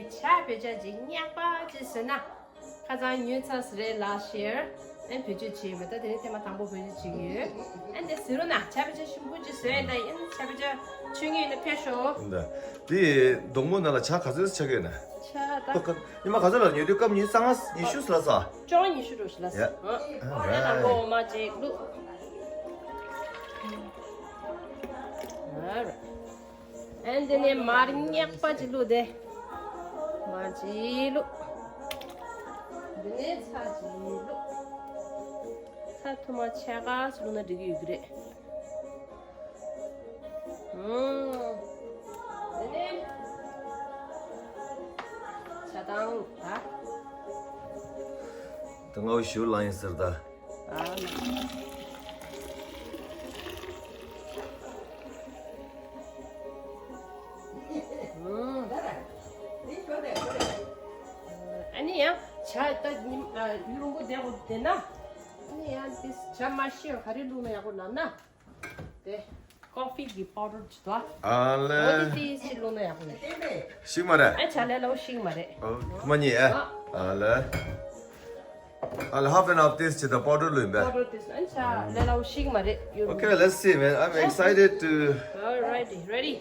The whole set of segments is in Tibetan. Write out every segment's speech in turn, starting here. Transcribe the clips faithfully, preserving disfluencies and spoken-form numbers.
ཇ་བོད་ཇ་ཅིག་མྱགས་པ་ཅིག་བཟོས་ན། ཁ་སང་ཉོས་ཚར་ཟིན་རེད་ལ་ཤེར། ཨན་བེད་སྤྱོད་བྱས་ཡོད་མེད་ད་དེ་ནས་ཐེངས་མ་དང་པོ་བེད་སྤྱོད་བྱེད་ཀྱི་ཡོད། ཨན་དེ་ཟེར་རོ་ན་ཇ་བོད་ཇ་ཞིམ་པོ་ཅིག་བཟོས་ཡིན་ད་ཡིན་ཇ་བོད་ཇ་མཆོད་མཁན་ཡིན་ན་ཕེབས་ཤོག་འདི་དེ་སྡོང་པོ་ནང་ལ་ཇ་ག་ཚོད་ཆགས་ཀྱི་ཡོད་ན། ཇ་ད། ཉི་མ་ག་ཚོད་ལ་ཉོས་དུས་སྐབས་ཉི་ཤུ་རྩ་ལྔ་ཉི་ཤུ་ལ་ས། བཅོ་ལྔ་ཉི་ཤུ་འགྲོ་ཞིག་ལ་ས། ཡ། ཨོ་ཡ་ནང་ལོ་འོ་མ་ཅིག་བླུགས། ཨ་ར། ཨན་དེ་ནས་མར་མྱགས་པ་ཅིག་བླུགས་ཏེ། མར་ཅིག་བླུགས། དེ་ནས་ཚྭ་ཅིག་བླུགས། ཚྭ་ཐུར་མ་ཕྱེད་ཀ་ཙམ་བླུགས་ན་འགྲིག་གི་ཡོད་ཀྱི་རེད། ཨུམ། དེ་ནས་ཇ་དང་ད། དེ་སྔ་བོ་ཞུ་ལང་ཡིན་ཟེར་ད། ཨ་ནི། ཨུམ། ཨ་ནི་ཡང་ཇ་ད་ཉིན་ཨ་ཡུན་རིང་པོ་བསྡད་དགོས་བསྡད་ན། ཨ་ནི་ཡང་དེ་ཇ་མ་ཤེས་ག་རེ་བླུགས་ན་ཡག་པོ་ལབ་ན། དེ་ཀོ་ཕི་གི་པའུ་ཌར་ཅིག་འདུག་ཨ། ཨ་ལེ། འོ་དེ་ཏིས་ཅིག་བླུགས་ན་ཡག་པོ་ཡོད། ཤིག་མ་རེད། ཨ་ཇ་ལས་སླ་པོ་ཤིག་མ་རེད། ཨོ་མ་ཉེས་ཨ། ཨ་ལེ། ཨ་ལེ་half and half ཏིས་ཅིག་དང་པའུ་ཌར་བླུགས་ཡིན་པས། པའུ་ཌར་ཏིས་ཨ་ཇ་ལས་སླ་པོ་ཤིག་མ་རེད་ཡུ། Okay, let's see, man. I'm excited to. Alrighty, ready.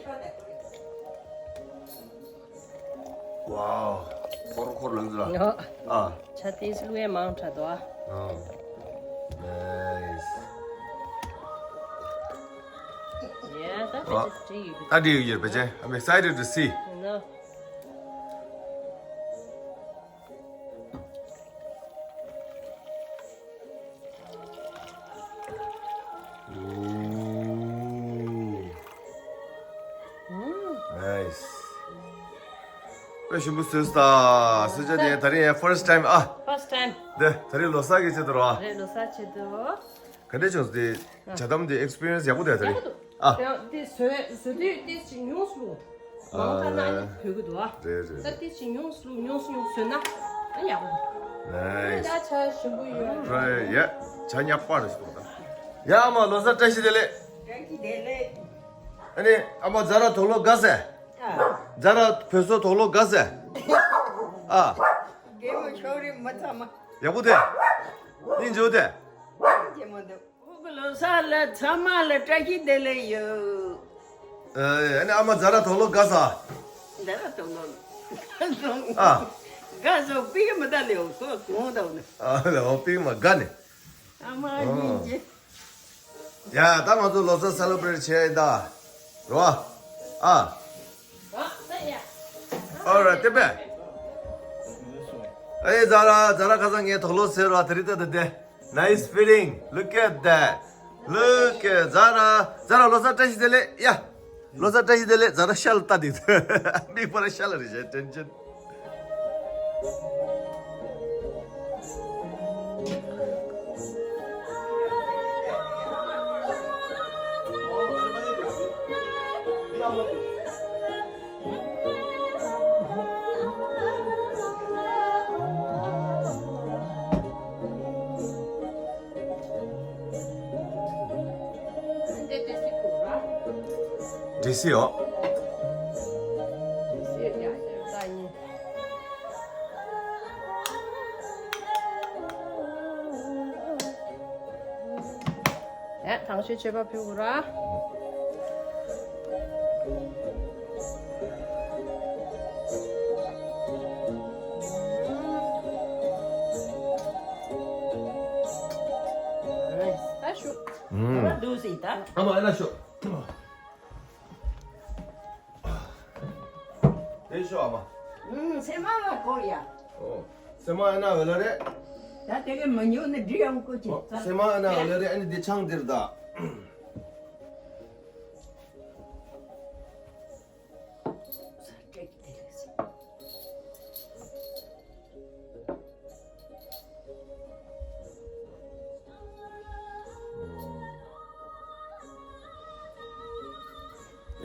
Wow. འཁོར་འཁོར་ལངས་ལ། ཨ། ཇ་ཏིས་བླུགས་ཡས་མང་དྲགས་འདུག་ཨ། ཨ། Nice. Yeah, that's ཨ། Just tea. ད་འདི་ཡོད་པ་ཅན། I'm excited to see. No. Ooh. ཨུམ། Nice. དཔེ་ཞིམ་པོ་བཟོས་ད། སུ་ཇ་དེ་ད་རིང་ཡང་first time ཨ། First time. དེ་ད་རིང་ལོ་གསར་གྱི་ཆེད་དུ་རོ། རེད་ལོ་གསར་ཆེད་དུ། ག་འདྲས་བྱུང་སོང་དེ། ཇ་དམ་དེ་experience ཡག་པོ་འདུག་ད་རེད། ཡག་པོ་འདུག་ཨ། དེ་དེ་བཟོས་བཟོས་དུས་ཏིས་ཅིག་ཉུང་སུ་ལུག་མང་ཐ་ན་ཨ་ནི་བོད་ཀྱི་འདུག་ཨ། རེད་རེད་ད་རེད། ཏིས་ཅིག་ཉུང་སུ་ལུག་ཉུང་སུ་ཉུང་སུ་བཟོས་ན་ཨ་ཡག་པོ་འདུག་ཨ་ཡག་ཆ་ཞིམ་པོ་ཡོད། རེད་ཡ། ཇ་ཉག་པ་རེད་ཞིག་འདུག་ད། ཡ་ཨ་མ་ལོ་གསར་བཀྲ་ཤིས་བདེ་ལེགས། བཀྲ་ཤིས་བདེ་ལེགས། ཨ་ནི་ཨ་མ་ཛ་ར་དོག་ལོ་དགའ་སེ། ཨ། ཛ་ར་བོད་སོ་དོག་ལོ་དགའ་སེ། ཨ། རྒན་མོ་ཤོག་རིམ་མ་ཚང་མ། ཡག་པོ་དེ། སྙིང་རྗེ་པོ་དེ། སྙིང་རྗེ་མོ་འདུག་ཕྲུ་གུ་ལོ་གསར་ལ་ཚང་མ་ལ་བཀྲ་ཤིས་བདེ་ལེགས་ཡོད། ཨ་ནི་ཨ་མ་ཛ་ར་དོག་ལོ་དགའ་ས། ཛ་ར་དོག་ལོ། ཨ། དགའ་སོ་པིག་མི་ད་ལེའོ་སོ་གོང་དང་ནི། ཨ་ལེའོ་པིག་མ་དགའ་ནི། ཨ་མ་སྙིང་རྗེ། ཡ་ད་ང་ཚོ་ལོ་གསར་celebrate་བྱས་ཡིན་ད། རོ། ཨ། Alright, step back. ཨེ་ཛ་ར་ཛ་ར་ཁ་སང་ངས་དོག་ལོ་ཟེར་བ་དེ་རིང་ད་དེ་དེ། Nice feeling. Look at that. Look at ཛ་ར། ཛ་ར་ལོ་གསར་བཀྲ་ཤིས་བདེ་ལེགས་ཡ། ལོ་གསར་བཀྲ་ཤིས་བདེ་ལེགས། ཛ་ར་ཤ་ལ་ལྟ་དེ། མིག་པ་ལ་ཤ་ལ་རེ་བྱས་དྲན་ཅན། འདྲེ་སི་ཡོ། ཡ། དང་ཤོས་མཆོད་པ་ཕུལ་དགོས་ར། ད་ཤོག་ཨུམ། ད་འདུག་སེ་ད། ཨ་མ་ཨ་ན་ཤོག་དེ་ཤོག་ཨ་མ། ཨུམ། སེམས་མ་ལ་གོ་ཡ། ཨོ། སེམས་མ་ཨ་ན་འོ་ལ་རེད། ད་དེ་ག་མ་ཉོ་ནི་འདྲི་ཡང་གོ་ཅི། ཨོ། སེམས་མ་ཨ་ན་འོ་ལ་རེད། ཨ་ནི་འདི་ཆང་འདིར་ད།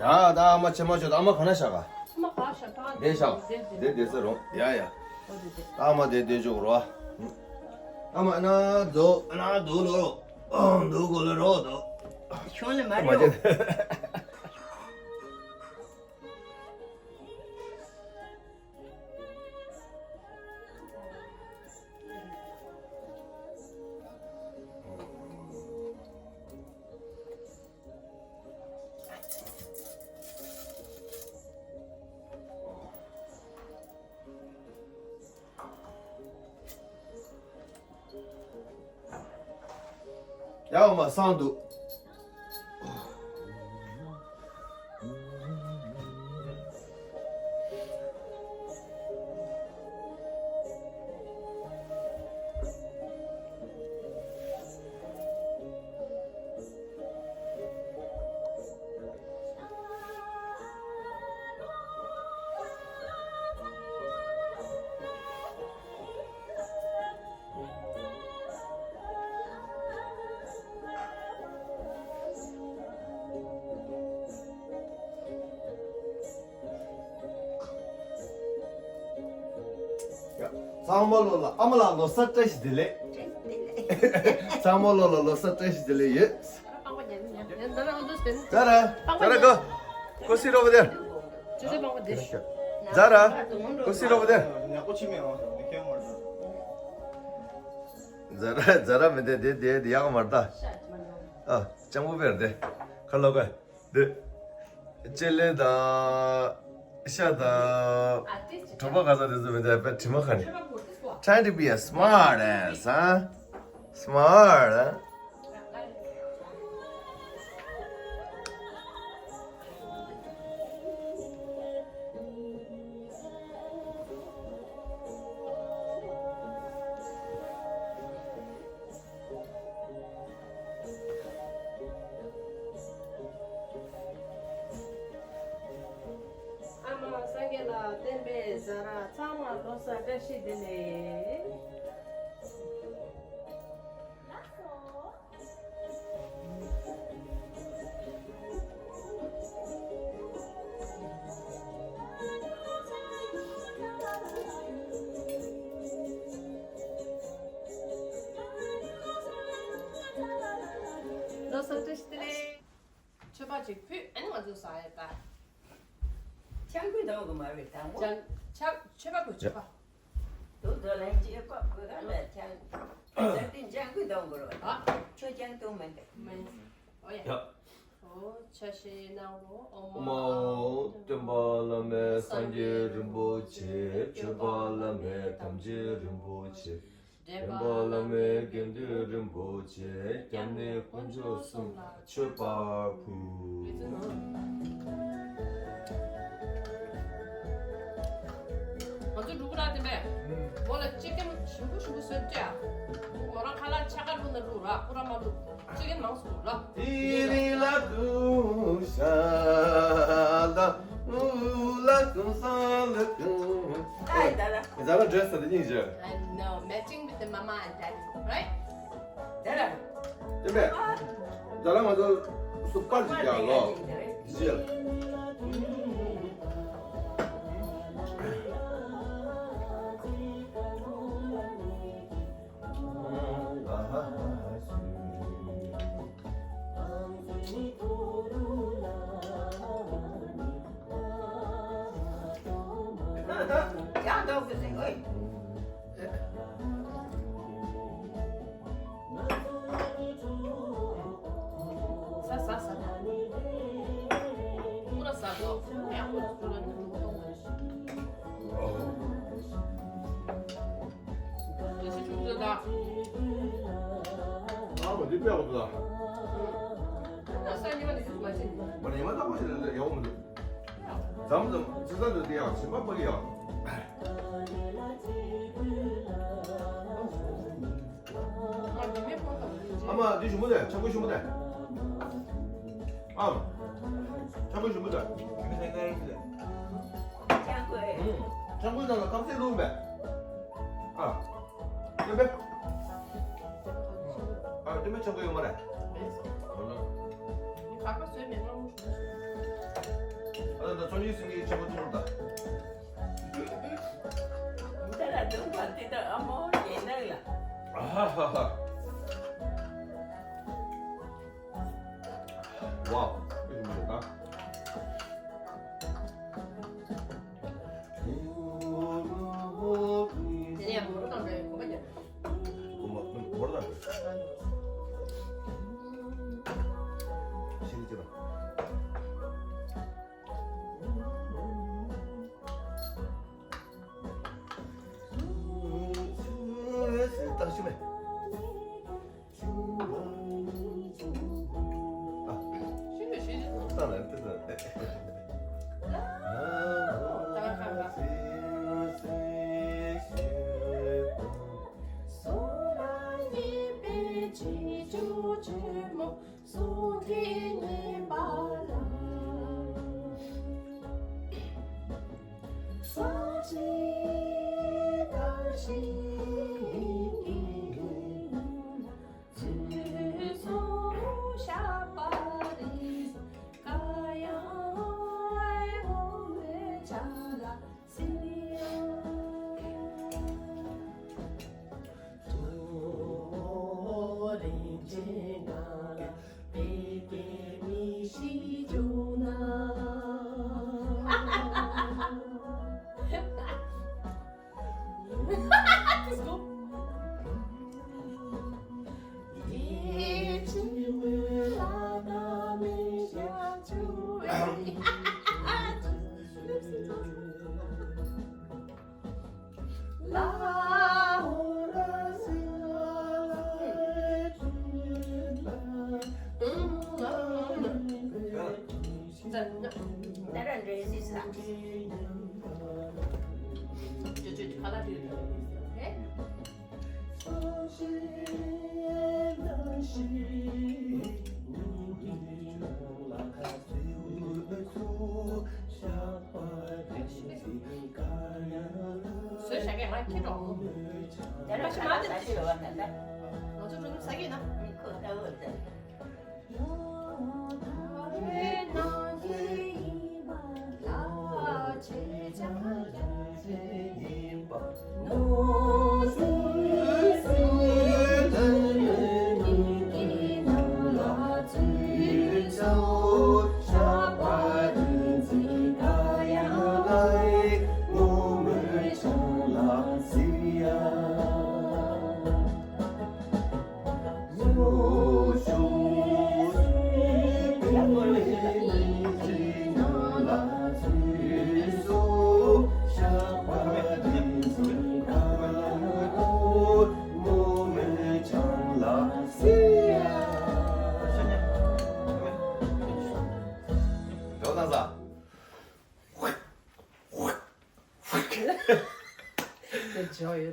ཡ་ད་ཨ་མ་ཕྱི་མ་ཤོག་ཨ་མ་ག་ན་བཞག་ག་ཨ་མ་ག་བཞག་ག་དེ་བཞག་དེ་དེ་ས་རུང་ཡ་ཡ། ཨ་མ་དེ་དེ་ཅོག་རོ། ཨ་མ་ཨ་ན་འདུག་ཨ་ན་འདུག་ལོ། འདུག་གོ་ལོ་རོ་འདུག་ཤོང་ལེ་མ་རེད། ཡ་འོ་མ་སང་འདུག་ཚང་མ་ལོ་ལ་ཨ་མ་ལགས་ལོ་གསར་བཀྲ་ཤིས་བདེ་ལེགས། ཚང་མ་ལོ་ལ་ལོ་གསར་བཀྲ་ཤིས་བདེ་ལེགས་ཡོད། ཛ་ར་ཛ་ར་གོ། Go sit over there. ཛ་ར་Go sit over there. ཛ་ར་ཛ་ར་མི་དེ་དེ་དེ་དེ་ཡག་མར་ད། ཨ་ཅང་པོ་བེར་དེ་ཁ་ལོ་ག་དེ་ཅེ་ལེ་ད་ཤ་ད་གྲོ་པ་ག་ས་དེ་ཚོ་མི་དེ་པེ་དྲི་མ་ཁ་ནི། Trying to be a smart ass, huh? Smart, huh? ཨ་མ་སངས་རྒྱས་ལ་བསྟན་པའི་ཛ་ར་ཚང་མ་ལོ་གསར་བཀྲ་ཤིས་བདེ་ལེགས། ལོ་གསར་བཀྲ་ཤིས་བདེ་ལེགས། མཆོད་པ་ཅིག་ཕུལ། ཨ་ནི་ང་ཚོ་ཟ་ཡ་ད། ཆང་ཁུ་འདོན་གི་མ་རེད་དང་པོ། ཆང་ཆ་མཆོད་པ་ཕུལ་མཆོད་པ། དུག་དོ་ལན་ཅིག་ཀོ་བོད་ག་ལ་ཆང་། ཟ་དུས་ཆང་ཁུ་འདོན་དགོས་རེད། ཨ་ཆོས་ཆང་འཐུང་མི་འདུག་མིན། ཨོ་ཡ། ཡ། ཨོ་ཆ་ཤས་ནང་ལོ་ཨོ་མ་ཨོ་སྟོན་པ་བླ་མེད་སངས་རྒྱས་རིན་པོ་ཆེ། སྤྱོད་པ་བླ་མེད་དམ་ཆོས་རིན་པོ་ཆེ། འདྲེན་པ་བླ་མེད་དགེ་འདུན་རིན་པོ་ཆེ། སྐྱབས་གནས་དཀོན་མཆོག་གསུམ་ལ་མཆོད་པ་ཕུལ། ང་ཚོ་འགྲོ་གི་ར་དེ་མེད། མོ་ལ་ཅི་ཀེམ་ཞིམ་པོ་ཞིམ་པོ་བཟོས་སྤྲད་ཨ། མོ་རང་ཁ་ལག་ཆ་ག་བླུགས་ན་བླུགས་ར་ཁོ་ར་མ་བླུགས། ཅི་ཀེམ་མང་སོང་ར། དེ་རིང་ལ་ཀུ་ཤ་ལ་ཨུ་ལ་ཀུ་ས་ལ་ཀུ། ཨ་ད་ལ། ཛ་ར་ཌེ་རེ་སི་དེ་སྙིང་རྗེ། I know, matching with the mama and daddy, right? ཛ་ར། དེ་མེད། ཛ་ར་ང་ཚོ་སུ་པར་ཅིག་རྒྱག་ལོ། ཞེས། ཡང་འདོགས་ཀྱི་ཟིན་གོ། ཟ་ཟ་ཟ། ཁོ་ར་ཟ་དོ། ཁོ་ཡང་ཁོ་ར་ཟ་དོ། ཨ་མ་འདི་དཔེ་ཡག་པོ་འདུག་ད། ཁོ་ར་ཟ་ཉི་མ་འདི་ཞུ་མ་བྱེད། མ་ཉི་མ་ད་མ་བྱེད་ལ་ཡག་པོ་མི་འདུག་མཚམས་མཚམས་ཚེ་ས་འདི་དེ་ཡང་ཞིམ་པ་པ་གི་ཡང་། ཨ་མ་འདི་ཞུམ་པོ་དེ་ཆང་ཁུ་ཞུམ་པོ་དེ། ཨ་མ་ཆང་ཁུ་ཞུམ་པོ་དེ། ཆང་ཁུ། ཨུམ། ཆང་ཁུ་ནང་ལ་ཁ་ཟས་བླུགས་པས། ཨ། སྟོན་པས། ཨ་སྟོན་པས་ཆང་ཁུ་ཡོད་མ་རེད། མེད་སོང་། འོ་ན། ངས་ག་པར་བཟོས་མེད་སྔ་མོ་ཞུ་ཞུ། ཨ་ད་ཚོ་གཉིས་སེང་གེའི་ཆེན་པོ་ཐུག་རུ་ད། འདི་ལ་སྡུག་པ་འདི་དག་ཨ་མོ་ཡིན་ན་ལ། ཨ་ཧ་ཧ་ཧ། ཝའོ། ཨེ་མི་ད། དེ་ནས་མོ་རོ་དང་འདྲ་བའི་གོམ་པ་རྒྱབ། གོམ་པ་མོ་རོ་དང་འདྲ། ཤིན་ཏུ་ཅི་དང་། ད་ཤི་མེད། བཟོས་བཞག་གི་ང་ཁྱེད་འགྲོ། དེ་ལ་ཤ་མ་དེ་ཞིག་ཡོད་པ་མེད་པས། ང་ཚོ་འགྲོ་ནི་ཟ་གི་ན། མི་ཁོ་ལྟ་བུ་དེ།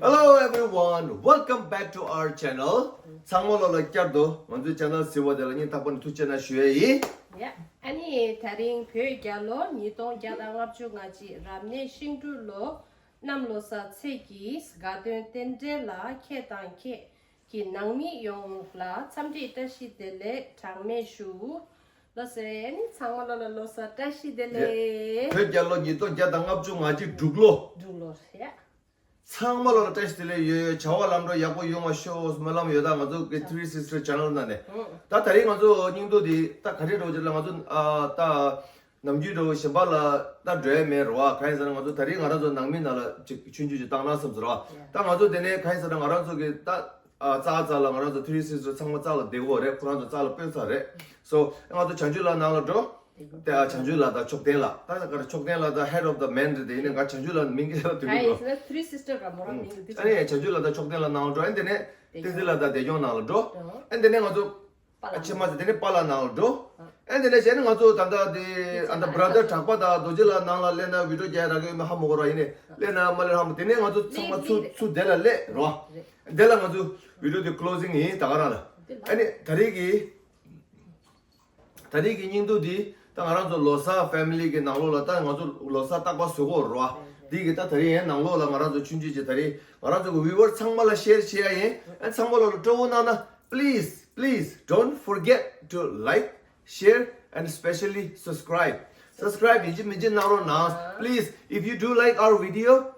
Hello everyone, welcome back to our channel. ཚང་མ་ལོ་ལ་བསྐྱར་དུ་ང་ཚོའི་channel་གཟིགས་པ་དེ་ལ་སྙིང་ཐག་པ་ནས་ཐུགས་རྗེ་ཆེ་གནང་ཞུ་ཡས་ཡིན། ཡ། ཨ་ནི་དེ་རིང་བོད་རྒྱལ་ལོ་ཉིས་སྟོང་བརྒྱ་དང་ལྔ་བཅུ་ང་གཅིག་རབ་གནས་ཤིང་འབྲུག་ལོ་གནམ་ལོ་གསར་ཚེས་ཀྱི་དགའ་སྟོན་རྟེན་འབྲེལ་ལ་ཁྱེད་དང་ཁྱེད་ཀྱི་ནང་མི་ཡོངས་ལ་འཚམས་འདྲི་བཀྲ་ཤིས་བདེ་ལེགས་གྲངས་མེད་ཞུ། ལགས་སོ། ཨ་ནི་ཚང་མ་ལོ་ལ་ལོ་གསར་བཀྲ་ཤིས་བདེ་ལེགས། བོད་རྒྱལ་ལོ་ཉིས་སྟོང་བརྒྱ་དང་ལྔ་བཅུ་ང་གཅིག་འབྲུག་ལོ། འབྲུག་ལོ་རེད། ཚང་མ་ལོ་ལ་བཀྲ་ཤིས་བདེ་ལེགས་ཡོད་ཡོད། བྱ་བ་ལམ་འགྲོ་ཡག་པོ་ཡོང་བ་ཤོག་སྨོན་ལམ་ཡོད། ད་ང་ཚོ་གི་Three Sister Channel་ནང་ནས་ད་དེ་རིང་ང་ཚོ་སྙིང་སྡུག་འདི་ད་ག་རེ་འགྲོ་རྒྱུ་ལ་ང་ཚོ་ཨ་ད་ནམ་རྒྱུན་འགྲོ་གཞན་པ་ལ་ད་འགྲོ་ཡ་མེད་རེད་བ། གང་ཡིན་ཟེར་ན་ང་ཚོ་དེ་རིང་ང་རང་ཚོ་ནང་མི་ནང་ལ་ཅིག་ཆུང་ཆུང་ཅིག་བཏང་ན་བསམ་ཟེར་བ། ད་ང་ཚོ་དེ་ནས་གང་ཡིན་ཟེར་ན་ང་རང་ཚོ་གི་ད་ཨ་རྩ་རྩ་ལ་ང་རང་ཚོ་Three Sister་ཚང་མ་རྩ་ལ་བསྡད་ཡོད་རེད། ཁོ་རང་ཚོ་རྩ་ལ་སྤོས་ཚར་རེད། So་ང་ཚོ་བྱང་ཆུབ་ལགས་ནང་ལ་འགྲོ། དེ་ཨ་བྱང་ཆུབ་ལགས་དང་མཆོག་ལྡན་ལགས། ད་ང་མཆོག་ལྡན་ལགས་ད་head of the man་རེད། དེ་ཡིན་ནའི་ང་བྱང་ཆུབ་ལགས་མིང་གི་ལ་དུས་ཨ་ཡིན་འགྲོ། ཟེར་ན་Three Sister་ག་མོ་རང་མིང་གི་དེ་ཨ་ནི་བྱང་ཆུབ་ལགས་དང་མཆོག་ལྡན་ལགས་ནང་ལ་འགྲོ། ཨ་ནི་དེ་ནས་བསྟན་འཛིན་ལགས་དང་བདེ་སྐྱོང་ནང་ལ་འགྲོ། ཨ་ནི་དེ་ནས་ང་ཚོ་ཨ་ཕྱི་མ་ཚོ་དེ་ནས་པཱ་ལགས་ནང་ལ་འགྲོ། ཨ་ནི་དེ་ནས་གཞན་ནི་ང་ཚོ་ད་ལྟ་དེ་ཨ་ད་brother་གྲགས་པ་དང་རྡོ་རྗེ་ལགས་ནང་ལ་སླེབས་ན་video་རྒྱག་རག་གི་ཡོད་མེད་ཧ་མ་གོ་ར། ཡིན་ནའི་སླེབས་ན་མ་སླེབས་ཧ་མ། དེ་ནས་ང་ཚོ་ཚང་མ་ཚུར་ཚུར་དེ་ལ་སླེབས་རོ། དེ་ལ་ང་ཚོ་video་དེ་closing་ཡིན་ད་ག་རང་ལ། ཨ་ནི་ད་རེས་ཀྱི་ད་རེས་ཀྱི་སྙིང་སྡུག་འདི་ད་ང་རང་ཚོ་ལོ་གསར་family་གི་ནང་ལོགས་ལ་ད་ང་ཚོ་ལོ་གསར་རྟག་པར་བཟོ་གི་ཡོད་རེད་བ། འདི་གི་ད་ད་རེས་ཡན་ནང་ལོགས་ལ་ང་རང་ཚོ་ཆུང་ཆུང་ཅིག་ད་རེས་ང་རང་ཚོ་གི་viewer་ཚང་མ་ལ་share་བྱེད་ཡ་ཡིན། ཨ་ཚང་མ་ལོ་ལ་སྤྲོ་བོ་གནང་ན། Please, please don't forget to like, share and especially subscribe. Subscribe་ཡིན་གཅིག་མིན་གཅིག་གནང་རོགས་གནང་། Please, if you do like our video,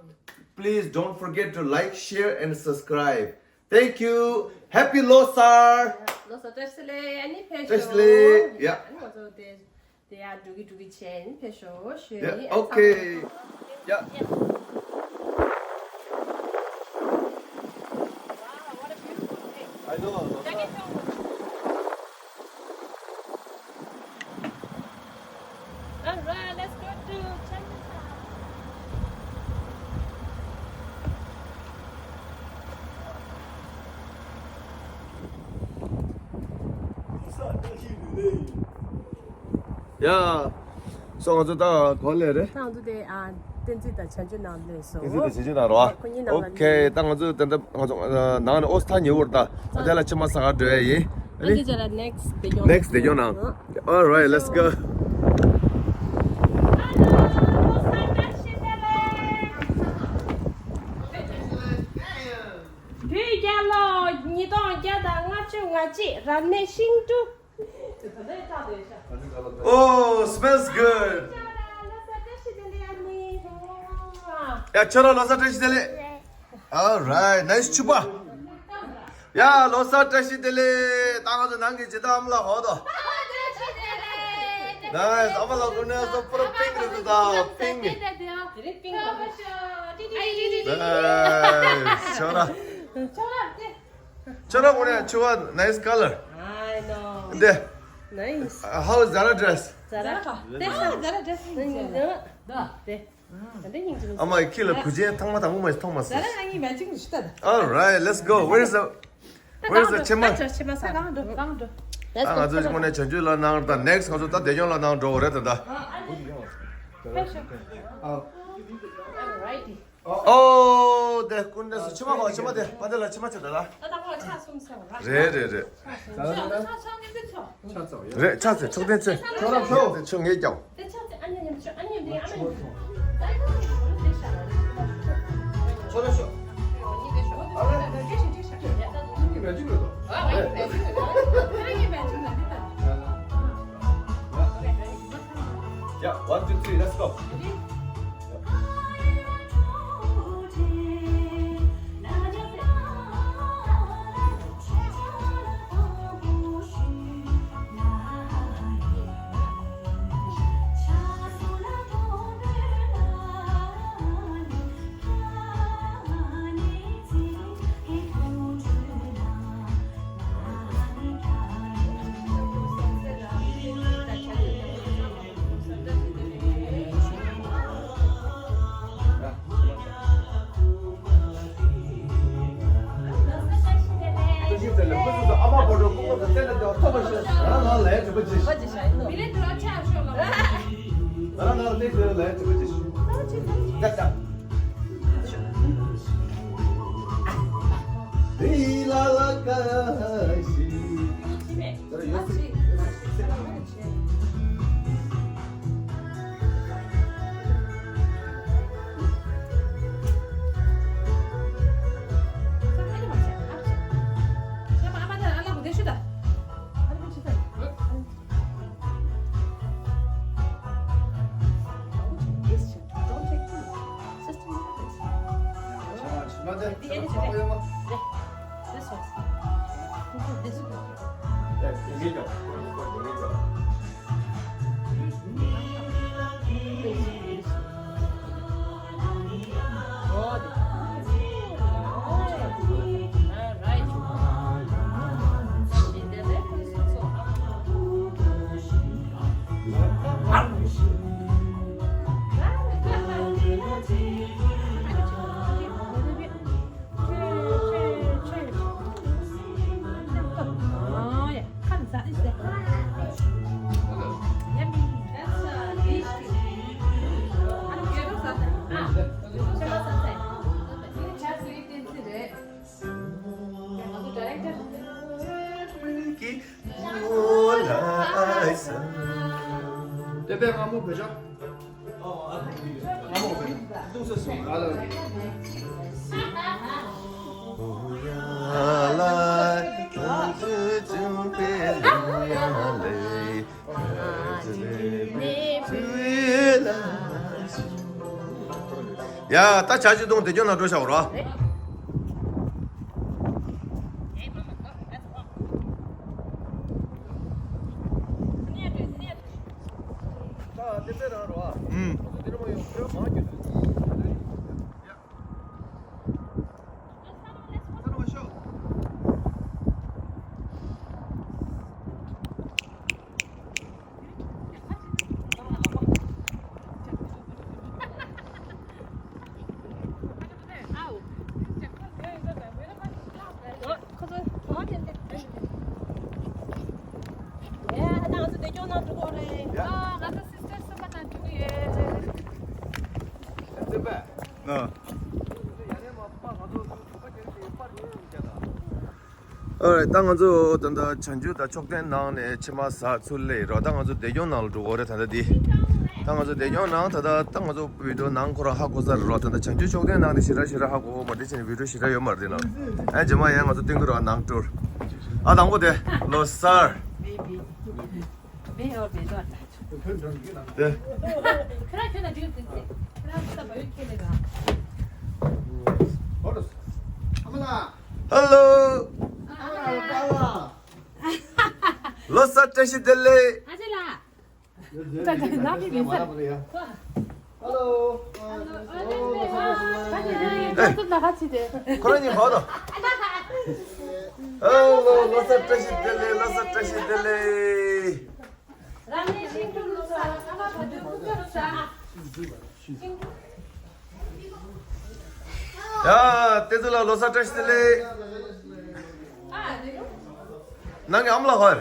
please don't forget to like, share and subscribe. Thank you. Happy Losar. ལོ་གསར་བཀྲ་ཤིས་བདེ་ལེགས། ཨ་ནི་ཕེབས་ཤོག་བཀྲ་ཤིས་བདེ་ལེགས། ཡ། ཨ་ནི་ང་ཚོ་དེ་དེ་ཡ་འགྲོ་གི་འགྲོ་གི་བྱས། ཨ་ནི་ཕེབས་ཤོག་ཞུ་ཡ། ཡ་ཡིན། ཨ་ཨོ་ཁེ། ཚང་མ། ཡ། Wow, what a beautiful day. I know. Thank you so much. All right, let's go to Chinatown. ཡ། སོ་ང་ཚོ་ད་ག་པར་སླེབས་རེད། ད་ང་ཚོ་དེ་ཨ་བསྟན་འཛིན་དང་བྱང་ཆུབ་ནང་སླེབས་སོང་། བསྟན་འཛིན་དང་བྱང་ཆུབ་ནང་རོ། ཁོ་གཉིས་ནང་ལ་ཨོ་ཁེ། སླེབས། ད་ང་ཚོ་ད་ལྟ་ང་ཚོ་ཨ་ནང་ནས་ཨོ་སི་ཐ་ཉེ་བོར་ད་ཨ་དེ་ལ་ཕྱི་མ་ཟ་ག་འགྲོ་ཡ་ཡིན། ཨ་ནི། ཨ་ནི་next་བདེ་སྐྱོང་། Next་བདེ་སྐྱོང་ནང་། All right, let's go. Hello, ལོ་གསར་བཀྲ་ཤིས་བདེ་ལེགས། བོད་རྒྱལ་ལོ་ཉིས་སྟོང་བརྒྱ་དང་ལྔ་བཅུ་ང་གཅིག་རབ་གནས་ཤིང་འབྲུག Oh, smells good. ཡ། ཁྱོད་རང་ལོ་གསར་བཀྲ་ཤིས་བདེ་ལེགས། All right, nice ཕྱུ་པ། ཡ། ལོ་གསར་བཀྲ་ཤིས་བདེ་ལེགས། ད་ང་ཚོ་ནང་གི་ཇི་ལྟར་ཨམ་ལ་ཧོ་དོ། Nice. ཨམ་ལ་ཀུན་ནས་སོ་པུ་ར་པིང་རེད་ད། པིང་། Nice. ཁྱོད་རང་། ཁྱོད་རང་ཀུན་ནས་ཕྱུ་པ། Nice color. I know. འདི། Nice. How is Zara dress? Zara. Zara. Zara dress. ཨ་མ་ཁྱི་ལ་གུ་ཅན་ཐང་མ་དང་མུ་མ་ཐོང་མ་སོང་། All right, let's go. Where is the, where is the ཕྱེ་མར། ཕྱེ་མར་ས་གང་འགྲོ། གང་འགྲོ། ད་ང་ཚོ་ཞིག་མོ་ནས་བྱང་ཆུབ་ལ་ནང་ད། next ང་ཚོ་ད་བདེ་སྐྱོང་ལ་ནང་འགྲོ་བ་རེད་ད། ད། Alrighty. ཨོ། དེ་ཀུན་ནས་སུ་ཕྱེ་མར་གོ། ཕྱེ་མར་དེ་ཕ་དེ་ལ་ཕྱེ་མར་ཆེ་ད་ལ། ད་ད་ཁོ་ལ་ཆ་གསུམ་ཟེར་བ་ར། རེད་རེད་རེད། ཆ་ཆ་ཆ་ཆ་ནི་འདི་ཆོ། ཆ་ཚ་ཡ། རེད། ཆ་ཚེ་ཆོག་ལྡན་ཚེ། ཆོག་རབ་ཤོག། ཆོག་ལྡན་ཚེ་ཆོ་ངས་ཀྱང་། དེ་ཆ་ཚེ་ཨ་མྱེས་མཉམ་ཆོ། ཨ་མྱེས་འདི་ཨ་མྱེས་འདི། ཆོག་རབ་ཤོག། ཨ་རེ། ཨ་མྱེས་མེད་ཅིག་རེད་དོ། ཨ་མྱེས་མེད་ཅིག་རེད་དོ། ཨ་མྱེས་མེད་ཅིག་རེད་དོ། Yeah, one, two, three, let's go. དེ་པའི་སྔ་མོ་བོད་ཆགས། ཡ། ད་བྱ་བྱེད་གཏོང་དེ་སྐྱོན་ན་འགྲོ་བྱ་བ་ར། Alright, ད་ང་ཚོ་ད་ལྟ་བྱང་ཆུབ་དང་ཕྱོགས་སྡེ་ནང་ནས་ཕྱེ་མར་ཟ་ཚུར་སླེབས་རོགས། ད་ང་ཚོ་བདེ་སྐྱོང་ནང་ལ་འགྲོ་དགོས་རེད་ད་ལྟ་འདི། ད་ང་ཚོ་བདེ་སྐྱོང་ནང་ད་ལྟ་ད་ང་ཚོ་བི་ཌིའོ་ནང་ཁོ་རང་ཧ་གོ་ས་རེད་རོ། ད་ལྟ་བྱང་ཆུབ་མཆོག་ལྡན་ནང་དེ་ཞེ་དྲག་ཞེ་དྲག་ཧ་གོ་མ་དེ་བྱས་ནས་བི་ཌིའོ་ཞེ་དྲག་ཡོད་མ་རེད་ལ། ཨ་རྗེས་མ་ཡང་ང་ཚོ་སྟོན་གི་རོ་ནང་ཊུར། ཨ་དང་པོ་དེ་ལོ་གསར། དེ། ཧེ་ལོ། ལོ་གསར་བཀྲ་ཤིས་བདེ་ལེགས། ཁོ་རང་གཉིས་ཧོ་དོ། ཧེ་ལོ། ལོ་གསར་བཀྲ་ཤིས་བདེ་ལེགས། ལོ་གསར་བཀྲ་ཤིས་བདེ་ལེགས། ཡ། བསྟན་འཛིན་ལགས་ལོ་གསར་བཀྲ་ཤིས་བདེ་ལེགས། ནང་གི་ཨ་མ་ལགས་ཧོར།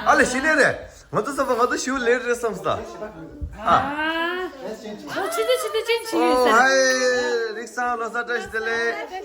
ཨ་ལེ་ཤི་ལེ་རེད། ང་ཚོ་ས་པ་ང་ཚོ་ཤིའུ་ལེ་རེད་བསམ་སོང་། ཨ། ཨོ་ཆི་དེ་ཆི་དེ་ཅན་ཆི་ཡོད་ས། ཨོ་ཧའི་རིག་སང་ལོ་གསར་བཀྲ་ཤིས་བདེ་ལེགས།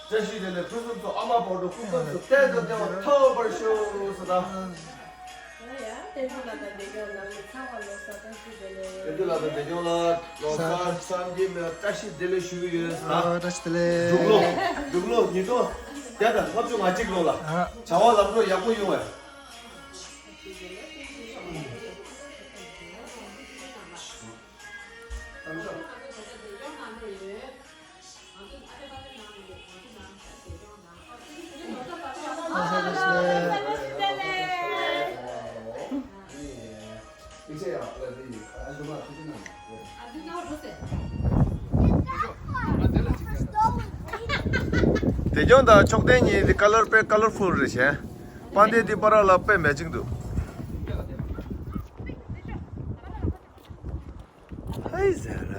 བཀྲ་ཤིས་བདེ་ལེགས། ཕུན་སུམ་ཚོགས། ཨ་མ་བོ་ཏོ་སྐུ་ཁམས་སུ་བརྟན་དང་བདེ་བ་ཐོབ་པར་ཤོག་ཟེར་ད། ཡ། བསྟན་འཛིན་ལགས་དང་བདེ་སྐྱོང་ལགས་ནས་ཚང་མ་ལོ་གསར་བཀྲ་ཤིས་བདེ་ལེགས། བསྟན་འཛིན་ལགས་དང་བདེ་སྐྱོང་ལགས་ལོ་གསར་བསམ་གྱིས་མེད་པ་བཀྲ་ཤིས་བདེ་ལེགས་ཞུ་གི་ཡོད་ཟེར་ད། ཨ། བཀྲ་ཤིས་བདེ་ལེགས། འབྲུག་ལོ། འབྲུག་ལོ་ཉིས་སྟོང་བརྒྱ་དང་ལྔ་བཅུ་ང་གཅིག་ལོ་ལ། ཨ། བྱ་བ་ལམ་འགྲོ་ཡག་པོ་ཡོང་བའི། བདེ་སྐྱོང་དང་མཆོག་ལྡན་གཉིས་དེ་ཀ་ལར་དཔེ་ཀ་ལར་ཕུལ་རེད་བྱས། པ་འདི་དེ་པ་ར་ལ་དཔེ་མེ་ཅིང་འདུག་ཧའི་ཟེར།